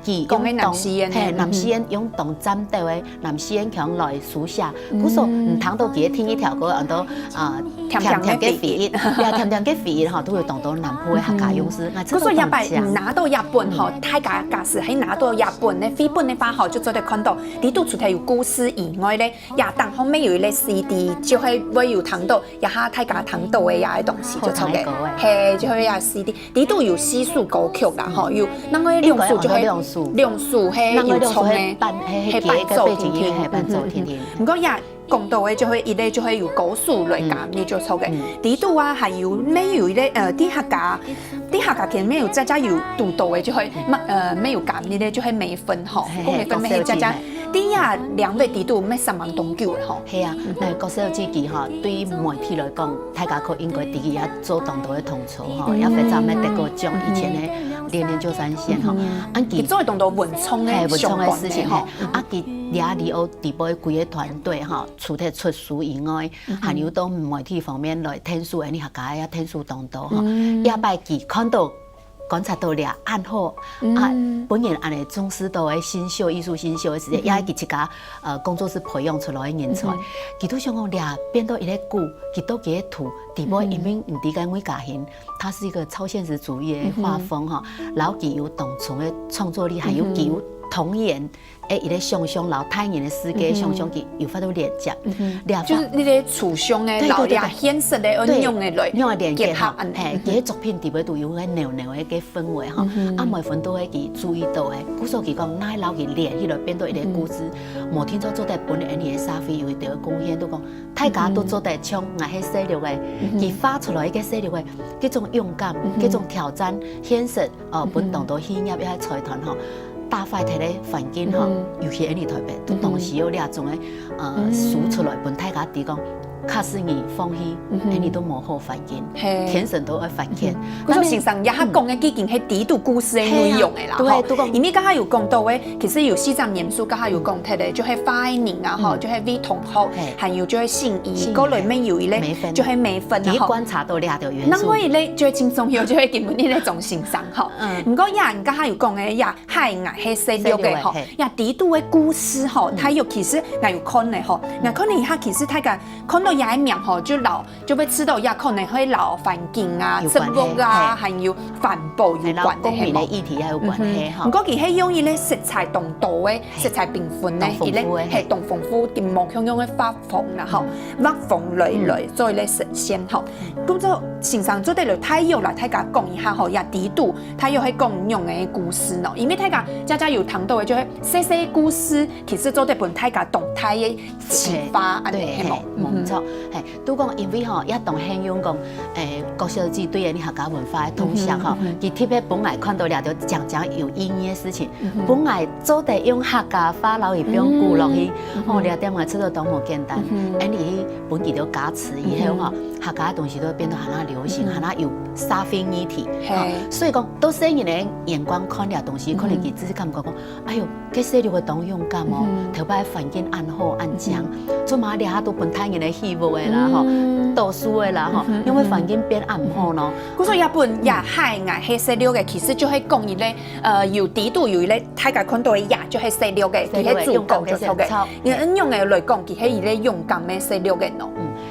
佢講个南四縣，嘿，南四縣用當尖調个南四縣腔來書寫，故所你聽到佢个第一條歌，安到啊，甜甜个回憶，對，甜甜个回憶吼，都有當多南部个客家用詞，𠊎故所這擺拿到這本吼，大家假使係拿到這本个繪本个話吼，就做得看到，裡肚除忒有故事以外咧，這當中乜有一個C D，就係會有聽到，這下大家聽到个這個東西，就著个，嘿，就係這個C D，裡肚有四首歌曲啦，吼，有，該個兩首就係，兩首，兩首係有唱个，係伴奏聽聽，嘿，伴奏聽聽。毋過這 講到个就係一個就係有故事來講，你就著个。裡肚啊，還有乜有一個，呃，在客家，在客家圈乜有家家有堵到个，就係乜，呃，乜有講一個就係眉粉吼，講眉粉乜係家家，在這兩位裡肚乜相蠻當久个吼。係啊，呃，國小時期吼，對媒體來講，大家可應該知佢也做當多个統籌吼，也非常乜得過獎，以前个年年就上線吼，恁佢做當多文創个，嘿，文創个事情吼，啊佢也裡肚底背个規個團隊吼， 除忒出書以外，還有到媒體方面來𢯭手，恁呢客家也𢯭手當多吼。這擺佢看到觀察到這恁好，啊，本人恁呢重視到个新秀、藝術新秀个時節，也係佢自家，呃，工作室培養出來个人才。佢都想講這變到一個故，佢到幾個圖，底背因為毋知个魏嘉欣，他是一個超現實主義个畫風吼，然後佢有當重个創作力，還有佢有童年 欸，一個想像摎大人个世界想像佢有法度連接，了解。就是你个抽象个，對，對，對，對。摎這現實个，對，用个來，用來連結合，結合，嘿，佢个作品底背都有該裊裊个个氛圍吼，啊，每分都會佢注意到个，故所佢講，哪摎佢連起來變到一個故事，無定著做得分恁呢个社會有一個貢獻，都講大家都做得像𠊎係細路个，佢畫出來个細路个，這種勇敢，這種挑戰，現實，哦，分當多企業也財團吼， 打壞忒个環境吼，尤其恁呢台北，都當時有這種个，呃，書出來分大家知講，假使你放棄，恁呢都無好環境，天生都愛環境。故所先生這下講个已經係裡肚故事个內容个啦，吼。因為剛剛有講到个，其實有四隻元素，剛剛有講忒个，就係畫个人啊，吼，就係魏同學，還有就係心怡，過來乜有一個，就係眉粉啊，吼。觀察到這條元素。另外一個就係輕鬆有，就係今晡日个鍾先生，吼。毋過呀，你剛剛有講个呀， 嗨，𠊎係細六个吼，這裡肚个故事吼，大約其實𠊎有看个吼，𠊎看了一下，其實大家看到這個名吼，就摎，就會知道這可能會摎環境啊、植物啊，還有環保有關个，係無？公民个議題也有關係吼。毋過佢係用一個色彩當多个、色彩繽紛个，一個係當豐富、無共樣个畫風啦吼，畫風來來做一個呈現吼。故所先生做得來大約來大家講一下吼，這裡肚 大約係講仰个故事呢？因為大家家家有聽到个，就係細細故事，其實做得分大家當大个啟發，恁呢係無？對，嘿，無錯。嘿，都講因為吼，也當幸運講，欸，郭小姐對恁呢客家文化个痛惜吼，佢特別分𠊎看到這條真正有意義个事情，分𠊎做得用客家話摎佢放古落去，吼，這點𠊎覺得當無簡單。恁呢去分佢兜加持以後吼，客家个東西都會變到還較流行，還較有社會議題。吼，所以講，對細人个 眼光看這東西，可能佢只係感覺講，哎喲，該細路个當勇敢哦，頭擺環境恁好恁靚，做麼這下都分大人來欺負个啦吼，讀書个啦吼，因為環境變恁毋好咯。故所這本呀，嗨，𠊎係細六个，其實就係講一個，呃，有裡肚有一個大家看到个呀，就係細六个，佢係主角就著个。用恁樣个來講，佢係一個勇敢个細六个咯。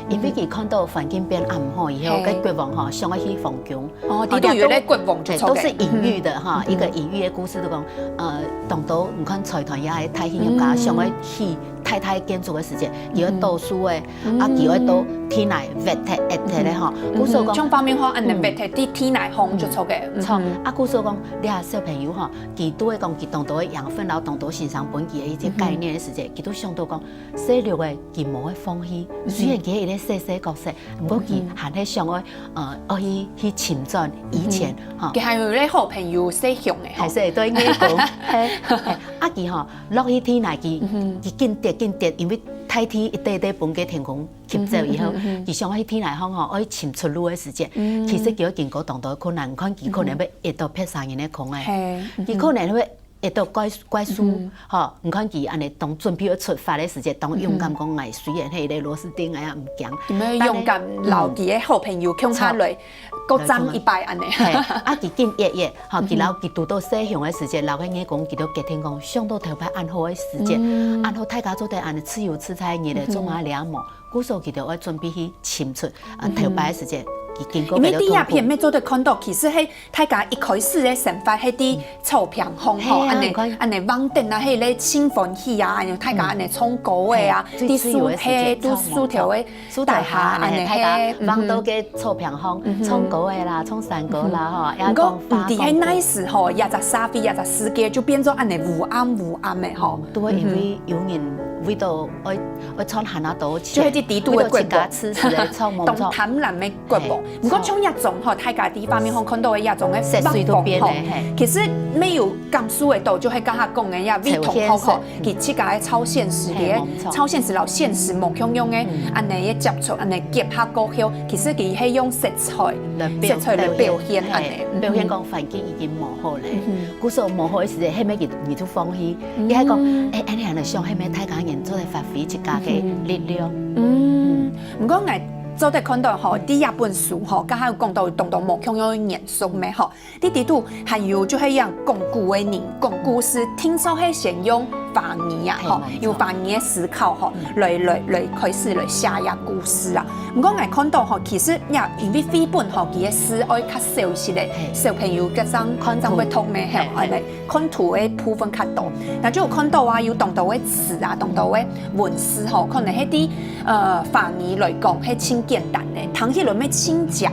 因為佢看到環境變恁毋好以後，該國王吼想愛去皇宮。哦，裡肚有一個國王就著个。都是隱喻的哈，一個隱喻的故事，就講，呃，當多你看財團也係大企業家想愛起大大建築的時節，佢愛倒數个，啊，佢愛倒天來挖忒、挖忒个吼。故所講，像畫面吼，恁樣挖忒，地地泥項就著个。著，啊，故所講，這小朋友吼，佢都會講佢當多个養分，然後當多先生分佢个一些概念的時節，佢都想到講， 細粒个佢無會放棄，雖然佢係一個細細角色，毋過佢還係想愛，呃，愛去去尋轉以前吼。佢還有一個好朋友細熊个吼。還係對，應該講，係，係，啊佢吼落去地泥，佢佢緊跌緊跌，因為大地一塊塊分該天空吸走以後，佢想愛去地泥項吼，愛尋出路个時節，其實佢愛經過當多困難，你看佢可能會跌到別儕人个空个，佢可能會 會到怪怪事，吼，你看佢恁樣當準備要出發个時節，當勇敢講，哎，雖然係一個螺絲釘，哎呀，毋驚。佢愛勇敢，但係，摎佢个好朋友共下來，各站一擺恁樣。係，啊，佢緊越越，吼，佢摎佢堵到細熊个時節，摎該個講，佢都決定講，想到頭擺恁好个時節，恁好大家做得恁樣自由自在，日仔做麼个無？ 故所佢就愛準備去尋出，啊，頭擺个時節，佢經過因為第一片，乜做得看到，其實係大家一開始个生活係在草坪項吼，恁樣恁樣橫等啊，係咧盡歡喜啊，恁樣大家恁樣唱歌个啊，在樹下，在樹頭个樹頭下，恁樣大家橫到个草坪項唱歌个啦，唱山歌啦吼，毋過毋知係哪時吼，這隻社會，這隻世界就變做恁樣烏暗烏暗个吼。對，因為有人為到愛 會賺還較多錢，就係在裡肚个國王，為了自家自私个創夢創。當貪婪个國王。毋過像這種吼，大家在畫面項看到个這種个色水都變咧，嘿。其實乜有感受得到，就係剛剛講个呀，胃痛好好，佢自家个超現實个，超現實摎現實無共樣个，恁樣个接觸，恁樣結合過後，其實佢係用色彩，色彩來表現恁樣，表現講環境已經無好咧。 故所無好个時節，係乜佢佢就放棄。你還講，哎，恁樣來想，係乜大家人做得發揮自家个力量。嗯，毋過𠊎做得看到吼，在這本書吼，剛剛有講到當多無共樣个元素咩吼，在裡肚還有就係講古个人講故事，聽說係先用華語啊，吼，用華語个思考吼，來來來開始來寫這故事啊。毋過𠊎看到吼，其實也因為繪本吼，佢个字愛較少一息个，小朋友个上上會讀咩吼，恁樣。 看圖个部分較多，該就有看到啊，有當多个詞啊，當多个文字吼，可能係在呃華語來講係盡簡單个，聽起來乜盡像。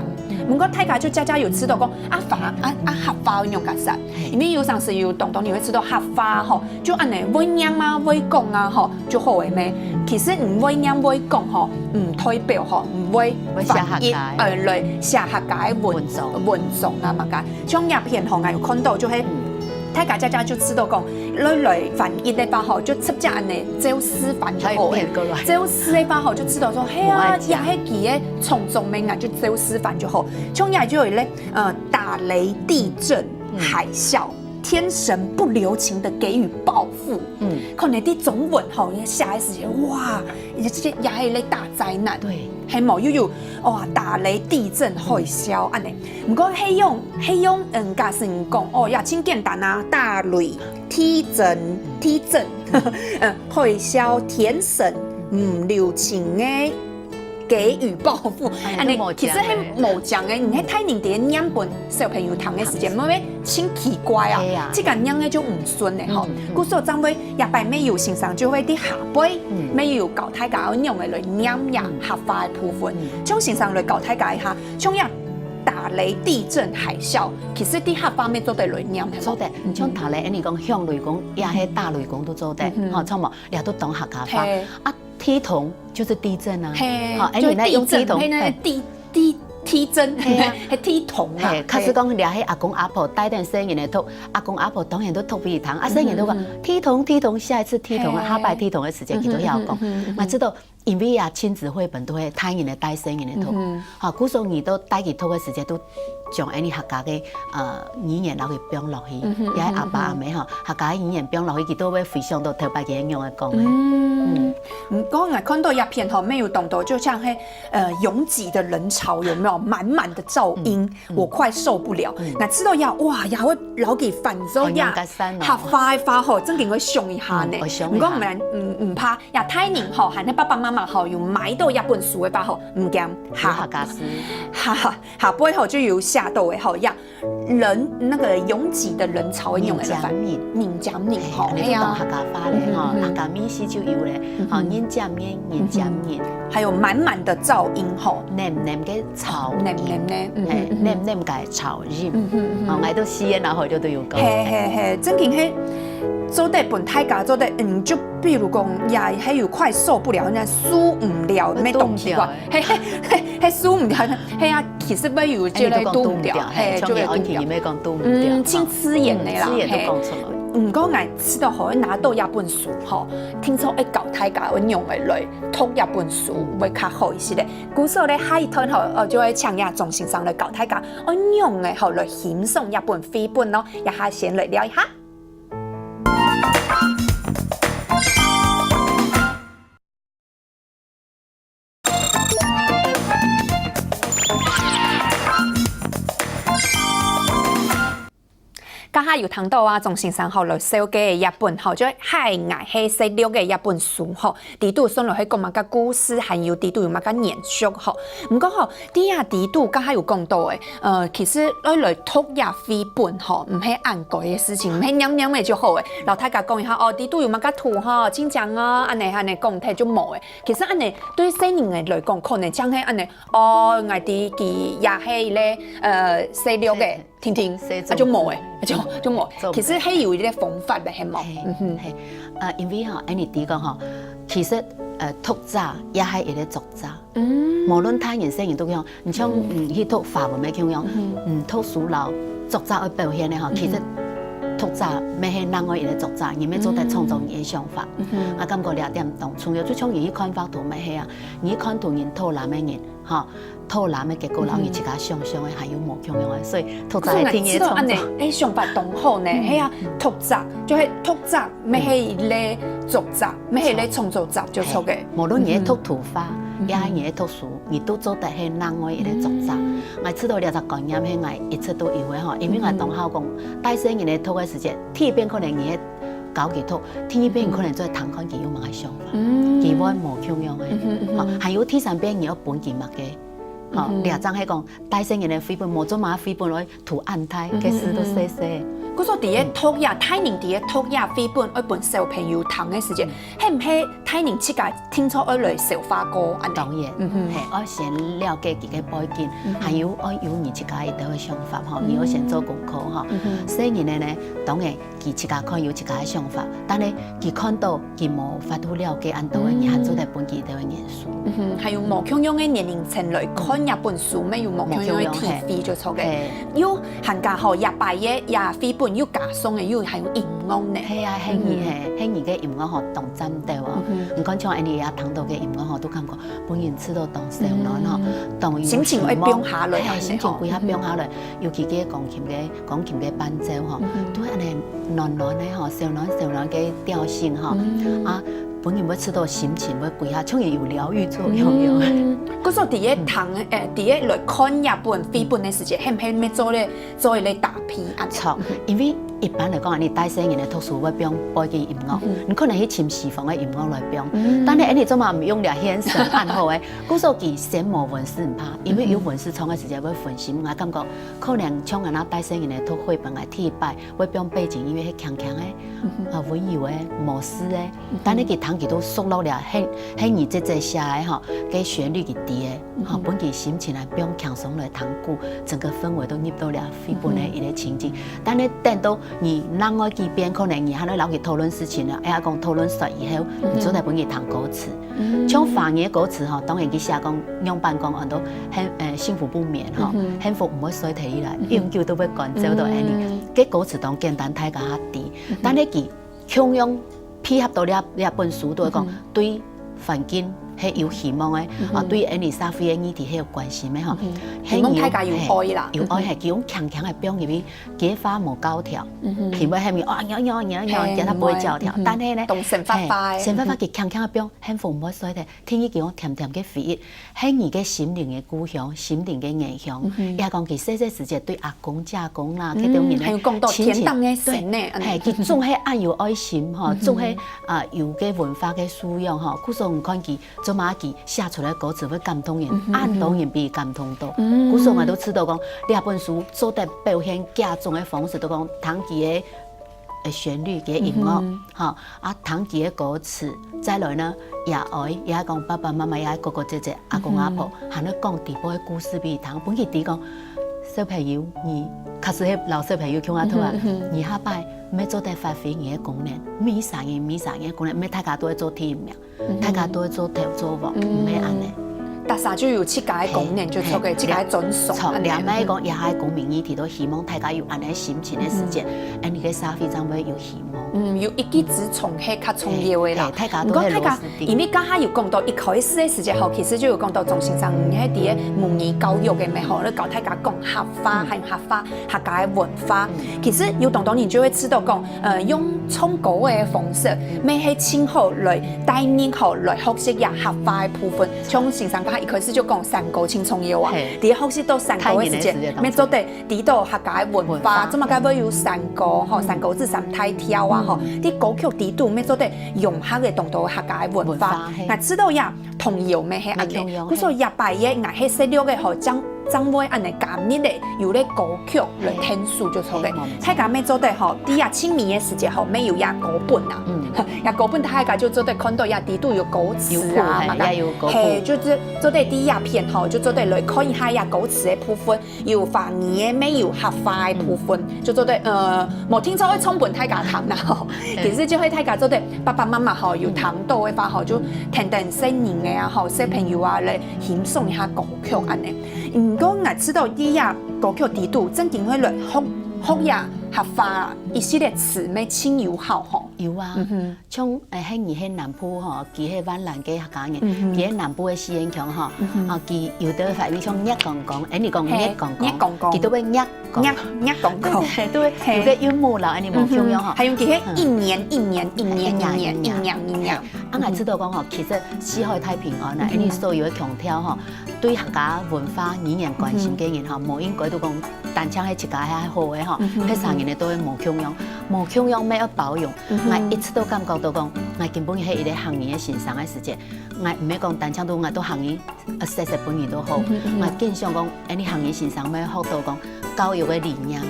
毋過大家就常常有知道講啊華啊啊客話仰結煞，因為有當時有當多人會知道客話吼，就恁樣會念啊會講啊吼，就好个咩？其實毋會念會講吼，毋代表吼毋會翻譯，呃來寫客家个文文章啊麼个。 像這片吼，𠊎有看到就係，大家常常就知道講，來來翻譯个話吼，就直接恁樣照字翻就好了。照字个話吼，就知道說，係啊，也係佢个創作个，𠊎就照字翻就好。像這就有咧，呃，打雷、地震、海嘯，天神不留情的給予報復。嗯，可能在中文吼，你寫个時節，哇，這這也係一個大災難。對，係無？又有哇，打雷、地震、海嘯恁樣。 毋過係用係用，嗯，假使你講哦，也盡簡單啊，打雷、地震、地震，嗯，海嘯、天神，毋留情个，給予報復，恁樣其實係無講个，你係大人在念分小朋友聽个時節，會會盡奇怪啊，自家念个就毋順个吼。故所正會這擺乜有先生就會在下背，乜有教大家愛仰仔來念這客話个部分，請先生來教大家一下。 像這打雷、地震、海嘯，其實在客話乜做得來念，係無？做得，像打雷，恁樣講響雷公，也係打雷公都做得，吼，著無？也都當客家話。啊，地動就係地震啊，吼，恁樣用地動，係地地地震，係地動啊。係，假使講這係阿公阿婆帶等細人仔讀，阿公阿婆當然都讀分佢聽，啊，細人仔都講地動地動，下一次地動啊，下擺地動个時節佢都曉講，𠊎知道。 因為啊，親子繪本都係大人仔帶細人仔讀，吼，故所你都帶佢讀个時節，都將恁樣客家个呃語言摎佢放落去，也係阿爸阿姆吼，客家个語言放落去，佢都會回想到頭擺佢仰仔講个。嗯，毋過𠊎看到這片吼，乜有當多，就像係呃擁擠的人潮，有沒有？滿滿的噪音，我快受不了。𠊎知道這，哇，這會摎佢翻做這客話个話吼，正經會想一下呢。毋過毋毋怕， 這大人吼，還係爸爸媽嘛吼，有買到這本書个話吼，毋驚，下下家私，下下下背吼就有寫到个吼，呀，人那個擁擠的人潮會用个翻，人尖人吼，人尖人，嘿，嘿啊，你就當客家話咧吼，嗯嗯嗯，客家美食就有咧，嗯嗯，吼，人尖人，人尖人，嗯嗯，還有滿滿的噪音吼，黏黏个 噪音，黏黏呢，嗯，嘿，嗯，嗯，黏黏个噪音。嗯，嗯，嗯。哦，𠊎到四縣啊，好像都有講。嘿，嘿，嘿，正經係做得分大家做得，嗯，就比如講，也還有快受不了，人家受毋了，會動不了，沒東西啊，欸。嘿，嘿，嘿，嘿，受毋了，嘿啊，其實會有這個動不了，哎，你都講動不了，嘿，嘿，就會動不了。像你安琪，你也講動不了，嗯，哈。盡自然的啦，嗯，自然都講出來。嘿。毋過，𠊎試著吼，拿到這本書吼，聽說會教大家愛仰般來讀這本書，會較好一些咧。 故所咧，下一段吼，呃，就會請這鍾先生來教大家，愛仰仔吼來欣賞這本繪本咯。這下先來尞一下。 頭下有聽到啊，鍾先生吼來紹介个這本吼，就係《𠊎係細鹿》个這本書吼，裡肚算落去講麼个故事，還有裡肚有麼个元素吼。毋過吼，在這裡肚頭下有講到个，呃，其實愛來讀這繪本吼，毋係恁該个事情，毋係黏黏个就好个。摎大家講一下哦，裡肚有麼个圖吼，親像哦，恁仔恁仔講忒就無个。其實恁仔對細人仔來講，可能像係恁仔，哦，𠊎知佢也係咧，呃，細鹿个。 定定，啊，就無欸，就，就無。其實係有一個方法个，係無？嘿，嗯哼。嘿，呃，因為吼，恁仔知講吼，其實，呃，讀者也係一個作者。嗯。無論大人細人都一樣，你像，嗯，去讀華文个共樣，嗯，讀書摎作者愛表現个吼，其實讀者乜係另外一個作者，你乜做得創造你个想法。嗯哼。啊，感覺這點當重要，就像你去看畫圖乜係啊，你去看圖人討藍个人，吼， 討藍个結果，摎你自家想像个還有無共樣个，所以讀者个定義創作。可是𠊎知道恁仔，欸，想法當好呢，嗯。係啊，讀者，就係讀者，乜係一個作者，乜係一個創作者，就著个。嘿，無論你係讀圖畫，嗯哼。也係你係讀書，你都做得係另外一個作者。嗯。𠊎知道這隻觀念係𠊎一直都有个吼，因為𠊎當好講，嗯哼。帶細人仔讀个時節，第一遍可能你係教佢讀，第二遍可能再聽看佢有麼个想法，嗯。佢會無共樣个，嗯哼，嗯哼。吼，還有第三遍你愛分佢麼个。 吼，嗯哼。這正係講，帶細人仔个繪本，無做麼个繪本來圖恁大，嗯哼，該字都細細。嗯哼。故所在該讀這，大人在該讀這繪本，愛分小朋友聽个時節，嗯。係毋係大人自家定著愛來消化過恁仔？當然，嗯哼。嘿，愛先了解佢个背景，嗯哼。還有愛有你自家一兜个想法吼，嗯。你愛先做功課吼。嗯哼。細人仔呢，當然 佢自家看有自家个想法，但係佢看到佢無法度了解恁多个，嗯。你還做得分佢兜个元素。嗯哼，還有無共樣个年齡層來看這本書，乜有無共樣个體會就著个。無共樣，嘿。又還加吼，這擺个這繪本又加上个又還有音樂呢。係啊，係你，嗯。嘿，係你个音樂吼，當讚到哦。嗯哼。你看像恁仔也聽到个音樂吼，都感覺分人試著當燒暖吼，嗯。當有心情會放下來，嘿，恁仔吼。心情歸下放下來，嗯。尤其个鋼琴个 鋼琴个伴奏吼，嗯哼。都恁仔暖暖个吼，燒暖燒暖个調性吼，嗯。啊，分人會試著心情會歸下，像也有療癒作用樣。嗯，故所在該聽，欸，在該來看這本繪本个時節，係毋係愛做咧，做一個搭配啊？著，因為一般來講，你帶細人仔讀書會放背景音樂，嗯哼。你可能去尋西方个音樂來放，嗯。但係恁仔做麼毋用這現成恁好个？故所佢先無文字毋怕，因為有文字唱个時節會分心，𠊎感覺 可能像𠊎若帶細人仔讀繪本个第一擺，會放背景音樂係輕輕个，嗯哼。啊，溫柔个，無字个，嗯哼。但係佢聽佢都熟絡了，係，係你姐姐寫个吼，該旋律佢知个，吼，嗯哼。分佢心情來放輕鬆來聽古，整個氛圍都入到了繪本个一個情境。嗯哼。但係等到你另外幾遍，可能你還愛摎佢討論事情了，哎呀，講討論煞以後，嗯哼。你做得分佢聽歌詞。 嗯。像華語个歌詞吼，當然佢寫講仰般講，安到幸，呃，幸福不眠吼，嗯哼。幸福毋會衰退起來，嗯哼。永久都會趕走到恁仔。嗯。該歌詞當簡單，大家知。嗯哼。但係佢共樣配合到這，這本書，都會講，嗯哼。對環境係有希望个，嗯哼。啊，對恁仔社會个議題係有關心个吼。嗯哼。係有，希望大家有愛啦。嘿，有愛，嗯哼。嘿，佢用輕輕个放入去，佢个話無教條，嗯哼。並毋會喊你，哦，仰仰仰仰，嘿，叫佢毋會教條。嗯哼。但係呢，當生活化个。嘿，生活化，嗯哼。佢輕輕个放， 幸福毋會衰退，天氣佢講甜甜个回憶，係你个心靈个故鄉，心靈个原鄉。嗯哼。也講佢細細時節對阿公、姐公啦，嗯，該兜人个還有講到親情，天頂个神呢，對，嗯。嘿，佢總係恁有愛心吼，嗯哼。總係，啊，有个文化个素養吼，故所你看佢做麼个佢寫出來个歌詞會感動人，恁多人比佢感動到。故所𠊎都知道講，這本書做得表現幾種个方式，都講聽佢个呃旋律、佢个音樂，吼，啊聽佢个歌詞，再來呢，也愛也講爸爸媽媽、也哥哥姐姐、阿公阿婆，還愛講底背个故事比佢聽，分佢知講小朋友，你確實係老小朋友共下讀啊，你下擺愛做得發揮你个功能，每儕人每儕人个功能，毋係大家都愛做第一名。 大家都會做頭做尾，毋係恁呢。大家就有自家个功能就著个，自家个專長。著，兩擺講，也係公民議題都希望大家有恁呢心情个時節，恁呢个社會正會有希望。嗯，有一技之長係較重要个啦。大家都係螺絲釘。因為剛才有講到一開始个時節吼，其實就有講到鍾先生，你係在母語教育个咩吼，你教大家講客話，還客話，客家个文化。其實有當多人就會知道講， 呃，用唱歌个方式，乜係盡好來帶入吼，來學習這客話个部分。像先生剛才一開始就講山歌盡重要啊，在學習到山歌个時節，乜做得知道客家个文化，做麼个會有山歌吼，山歌子、三大調啊吼，在歌曲裡肚乜做得融合个當多客家个文化。該知道呀，童謠乜係恁呢，故所這擺个𠊎係細粒个吼，將 正會恁呢加入咧，有咧歌曲來聽書就著个。大家乜做得吼，在這盡尾个時節吼，乜有這歌本啊，這歌本大家就做得看到這裡肚有歌詞啊，嘛个，係，就係做得在這片吼，就做得來看一下這歌詞个部分，有華語个，乜有客話个部分，就做得呃，無定著愛唱分大家聽啦吼。其實就係大家做得爸爸媽媽吼有聽到个話吼，就跈等細人仔啊吼，小朋友啊來欣賞一下歌曲恁呢。 毋過𠊎知道這歌曲裡肚正經會來學學這客話一息个詞乜盡有效吼。有啊，像呃，係你係南部吼，佢係萬巒个客家人，佢係南部个四縣腔吼，啊佢有兜話會像月光光，欸你講月光光，佢都會月光，月光光，對，都會有个韻母摎恁呢無共樣吼。還有佢係一年一年一年一年一年一年。啊𠊎知道講吼，其實四海大平安啊，恁呢所有个腔調吼， 對客家文化語言關心个人吼，無應該都講單淨係自家係好个吼，別儕人个都會無共樣，無共樣乜愛包容。𠊎一直都感覺到講，𠊎今晡日係一個客語个先生个時節，𠊎毋係講單淨都𠊎都客語，呃，細細本人都好，𠊎更想講，恁呢客語先生乜學到講教育个理念，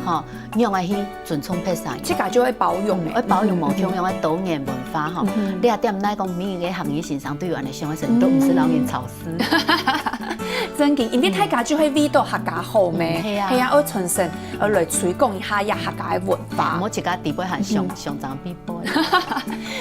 吼，仰般去 尊重別儕。自家就會包容个，愛包容無共樣个多元文化吼。這點來講，每一個客語先生對𠊎來講，都毋使摎人吵事。真个，因為大家就會為到客家好咩，係啊，愛傳承，愛來推廣一下這客家个文化。莫自家底背還相相爭比背。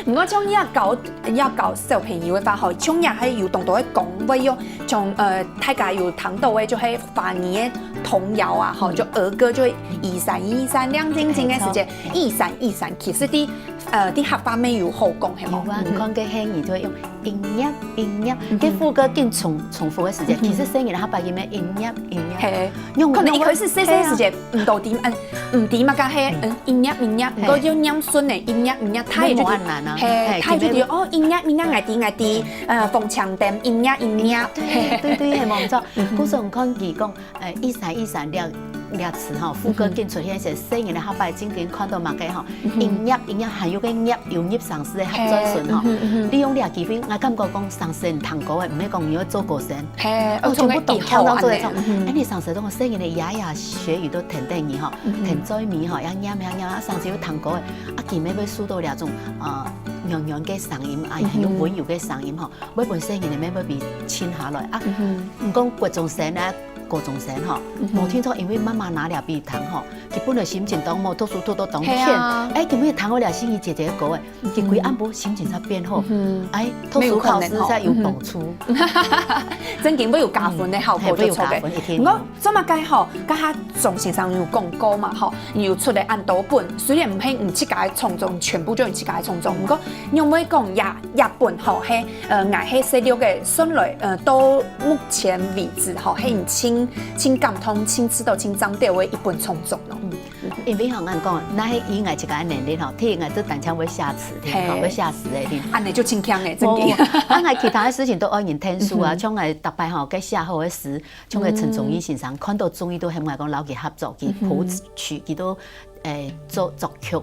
毋過像這教這教小朋友个話吼，像這還有當多个講話喲，像呃大家有聽到个就係華語个童謠啊，吼，就兒歌就係一閃一閃亮晶晶个時節， 一閃一閃，其實在呃在客話乜有好講，係無？有啊，你看該客語就會用一閃一閃，該副歌緊重重複个時節，其實細人仔客話佢乜一閃一閃。係，可能一開始細細時節毋到底，嗯，毋知麼个係，嗯，一閃一閃，毋過就唸順个一閃一閃，佢就，係，佢就知哦，一閃一閃，𠊎知𠊎知，呃，紅青燈一閃一閃。對對對，係無毋著。故所你看佢講， 呃，一閃一閃這這詞吼，副歌緊出現時，細人仔客話正經看到麼个吼，一閃一閃，還有該閃有入聲字个合嘴唇吼。利用這機會，𠊎感覺講上細人聽歌个，毋係講你愛做歌星，係，哦，全部懂，好恁呢。哎，你上細人講細人仔牙牙學語都跈等你吼，跈嘴尾吼，要唸要唸，啊，上細又聽歌个，啊，佢乜會受到這種呃軟軟个聲音，啊，還有溫柔个聲音吼，會分細人仔乜會被靜下來啊。毋講國中生啊， 高中生吼，無定著因為媽媽拿了筆聽吼，佢本來心情當好，讀書讀到當𤸁，哎，今晡日聽著這心怡姐姐个歌，哎，佢歸暗晡心情煞變好，哎，讀書考試煞有幫助。正經會有加分个效果，會有加分，一定。毋過做麼个吼，頭下鍾先生有講過嘛吼，有出了恁多本，雖然毋係你自家个創作，全部就你自家个創作，毋過仰會講這這本吼，係呃，𠊎係細粒个算來呃，到 目前為止吼，係你盡盡感動、盡知著、盡讚个一本創作咯。因為吼，𠊎講，若係以𠊎自家个能力吼，第一𠊎就單淨會寫詞，吼，會寫詩个。恁呢就盡強个，正經。啊，𠊎其他个事情都愛人𢯭手啊，像𠊎逐擺吼，該寫好个詩，像該陳宗義先生看到中意都喊𠊎講摎佢合作，佢譜曲，佢都誒作作曲。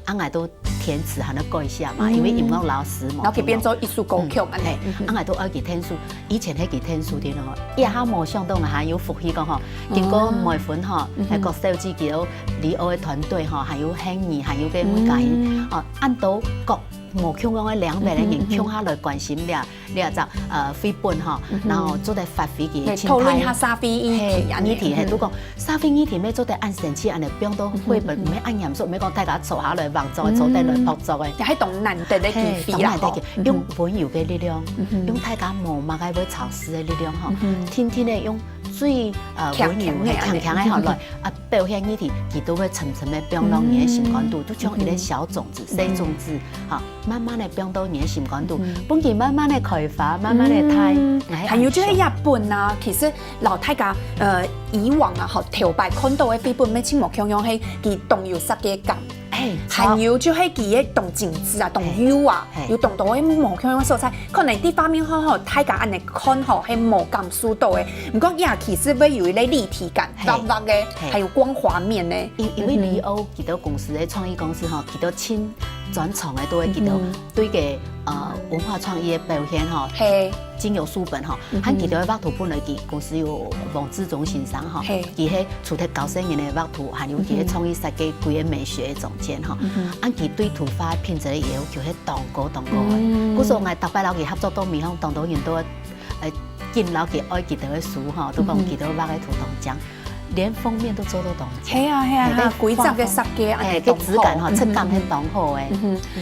啊，𠊎都填詞還愛改寫嘛，因為音樂老師嘛，然後佢變做一首歌曲恁樣。嘿，啊，𠊎都愛佢填詞。以前係佢填詞个咯，這下無想到𠊎還有福氣講吼，經過梅芬吼，還有郭小姐佢个李歐个團隊吼，還有Henny，還有个每個人，哦，恁多各無共樣个領域个人共下來關心這。 這隻呃繪本吼，然後做得發揮佢个，討論一下社會議題恁樣。議題係，都講社會議題乜做得恁生趣，恁樣放到繪本，毋係恁嚴肅，毋係講大家坐下來，橫坐个坐等來，仆坐个，也係當難得个機會啦，吼，當難得个，用溫柔个力量，用大家無麼个會吵事个力量吼，定定个用最呃溫柔个、輕輕个吼來啊表現議題，佢都會深深个放落你个心肝肚，就像一個小種子、細種子，吼。 慢慢个放到你个心肝肚，分佢慢慢个開花，慢慢个大。還有就係這本啊，其實摎大家呃以往啊吼頭擺看到个繪本乜盡無共樣，係佢當有設計感。哎，還有就係佢个當精緻啊，當幼啊，有當多个無共樣个所在。可能這方面吼吼，大家恁樣看吼，係無感受到个。毋過佢其實會有一個立體感，滑滑个，還有光滑面呢。因因為李歐佢兜公司个創意公司吼，佢兜盡專長个都會佢兜 對个呃文化創意个表現吼，係，盡有書本吼，還記得畫圖本來佢公司有黃志忠先生吼，佢係除忒教細人个畫圖，還有佢个創意設計規個美學个總監吼，啊佢對圖畫品質个要求係當高當高个。故所𠊎逐擺摎佢合作到尾吼，當多人都呃緊摎佢愛佢兜个書吼，都講佢兜畫个圖當靚。 連封面都做到當靚。係啊係啊，規隻个設計，哎，个質感吼，質感係當好个。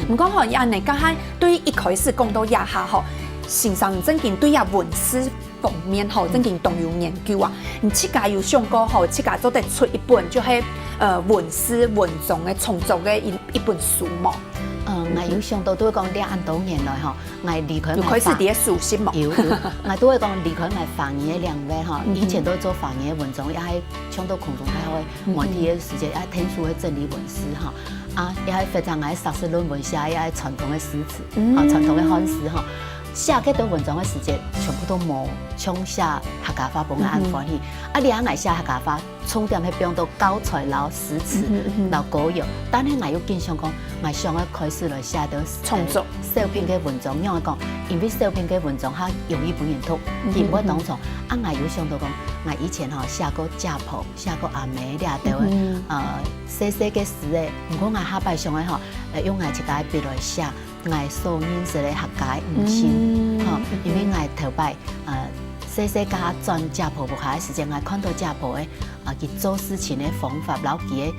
毋過吼，恁樣，剛才對一開始講到這下吼，先生正經對這文字方面吼，正經當有研究啊。你自家有想過吼，自家做得出一本就係呃文字文章个創作个一一本書無？嗯，𠊎有想到，都會講這恁多年來吼， 𠊎離開，有開始在該熟悉無？有有，𠊎都會講離開𠊎華語个領域吼，以前都做華語个文章，也係像到空中大學个媒體个時節，也係天書个整理文字吼，啊，也係非常愛碩士論文寫，也係傳統个詩詞，吼，傳統个漢詩吼，寫該兜文章个時節，全部都無像寫客家話分𠊎恁歡喜。啊，你還愛寫客家話， 重點係放到教材摎詩詞摎歌謠，但係𠊎又緊想講，𠊎想愛開始來寫兜創作小品个文章，仰仔講？因為小品个文章較容易分人讀，佢毋會當長。啊，𠊎又想到講，𠊎以前吼寫過姐婆，寫過阿姆這兜个，呃，細細个詩个，毋過𠊎下擺想愛吼，呃，用𠊎自家个筆來寫。 𠊎所認識个客家个女性，吼，因為𠊎頭擺呃細細个轉姐婆屋下个時節，𠊎看到姐婆个呃佢做事情个方法，摎佢个誒，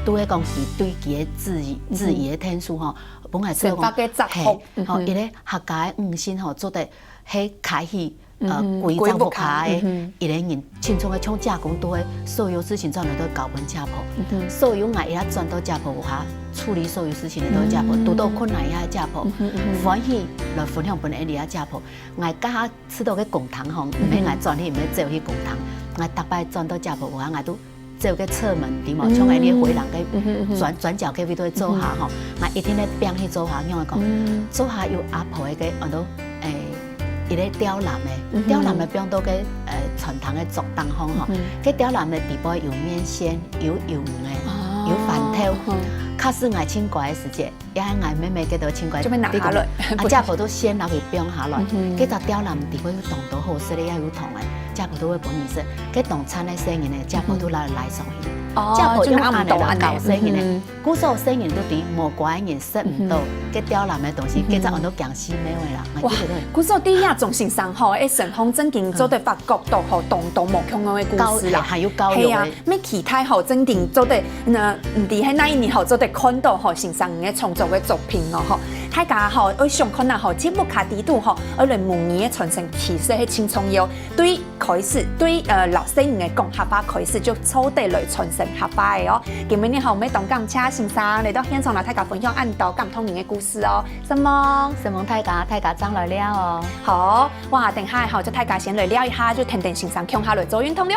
都係講佢對佢个子女子女个天數吼，本來做講生活个祝福，嘿，吼，因為客家个女性吼做得係開始 呃，歸隻屋下个一個人，親像个像姐公都係所有事情轉來都交分姐婆，所以𠊎一下轉到姐婆屋下，處理所有事情个都係姐婆，堵到困難一下姐婆，歡喜來分享分𠊎這姐婆。𠊎家下知道个公堂吼，毋係𠊎轉去，毋係走去公堂，𠊎逐擺轉到姐婆屋下，𠊎都走个側門，知無？像𠊎這回廊个轉轉角个位都會坐下吼，𠊎一定會拚去坐下，仰仔講，坐下有阿婆个个安到誒。 一個吊籃个，吊籃个放到个呃餐廳个桌頂項吼，該吊籃个底背有麵線，有魷魚个，有番豆。假使𠊎盡乖个時節，也係𠊎妹妹該兜盡乖，就會拿下來。啊，姐婆都先摎佢放下來，該隻吊籃底背有當多好食个，也有糖个，姐婆都會分你食。該當饞个細人呢，姐婆都摎佢拉上去。姐婆用恁樣來教細人呢。 故所細人都知無乖个人食毋到，該吊籃个東西，該隻安到驚死貓个啦。哇，故所第一種先生吼，个身項正經做得發覺到吼，當多無共樣个故事啦。教，還有教育个。係啊，乜期待吼，正經做得，那毋知係哪一日吼，做得看到吼，先生个創作个作品哦吼。大家吼，愛想看啊吼，節目下底肚吼，愛來母語个傳承，其實係盡重要。對 開始，對呃老細人个講客話開始就做得來傳承客話个哦。今晡日吼，乜當感謝先生來到現場摎大家分享恁多感動人个故事哦。承蒙，承蒙大家，大家正來尞哦。好，哇，等下吼，就大家先來尞一下，就跈等先生共下來做運動了。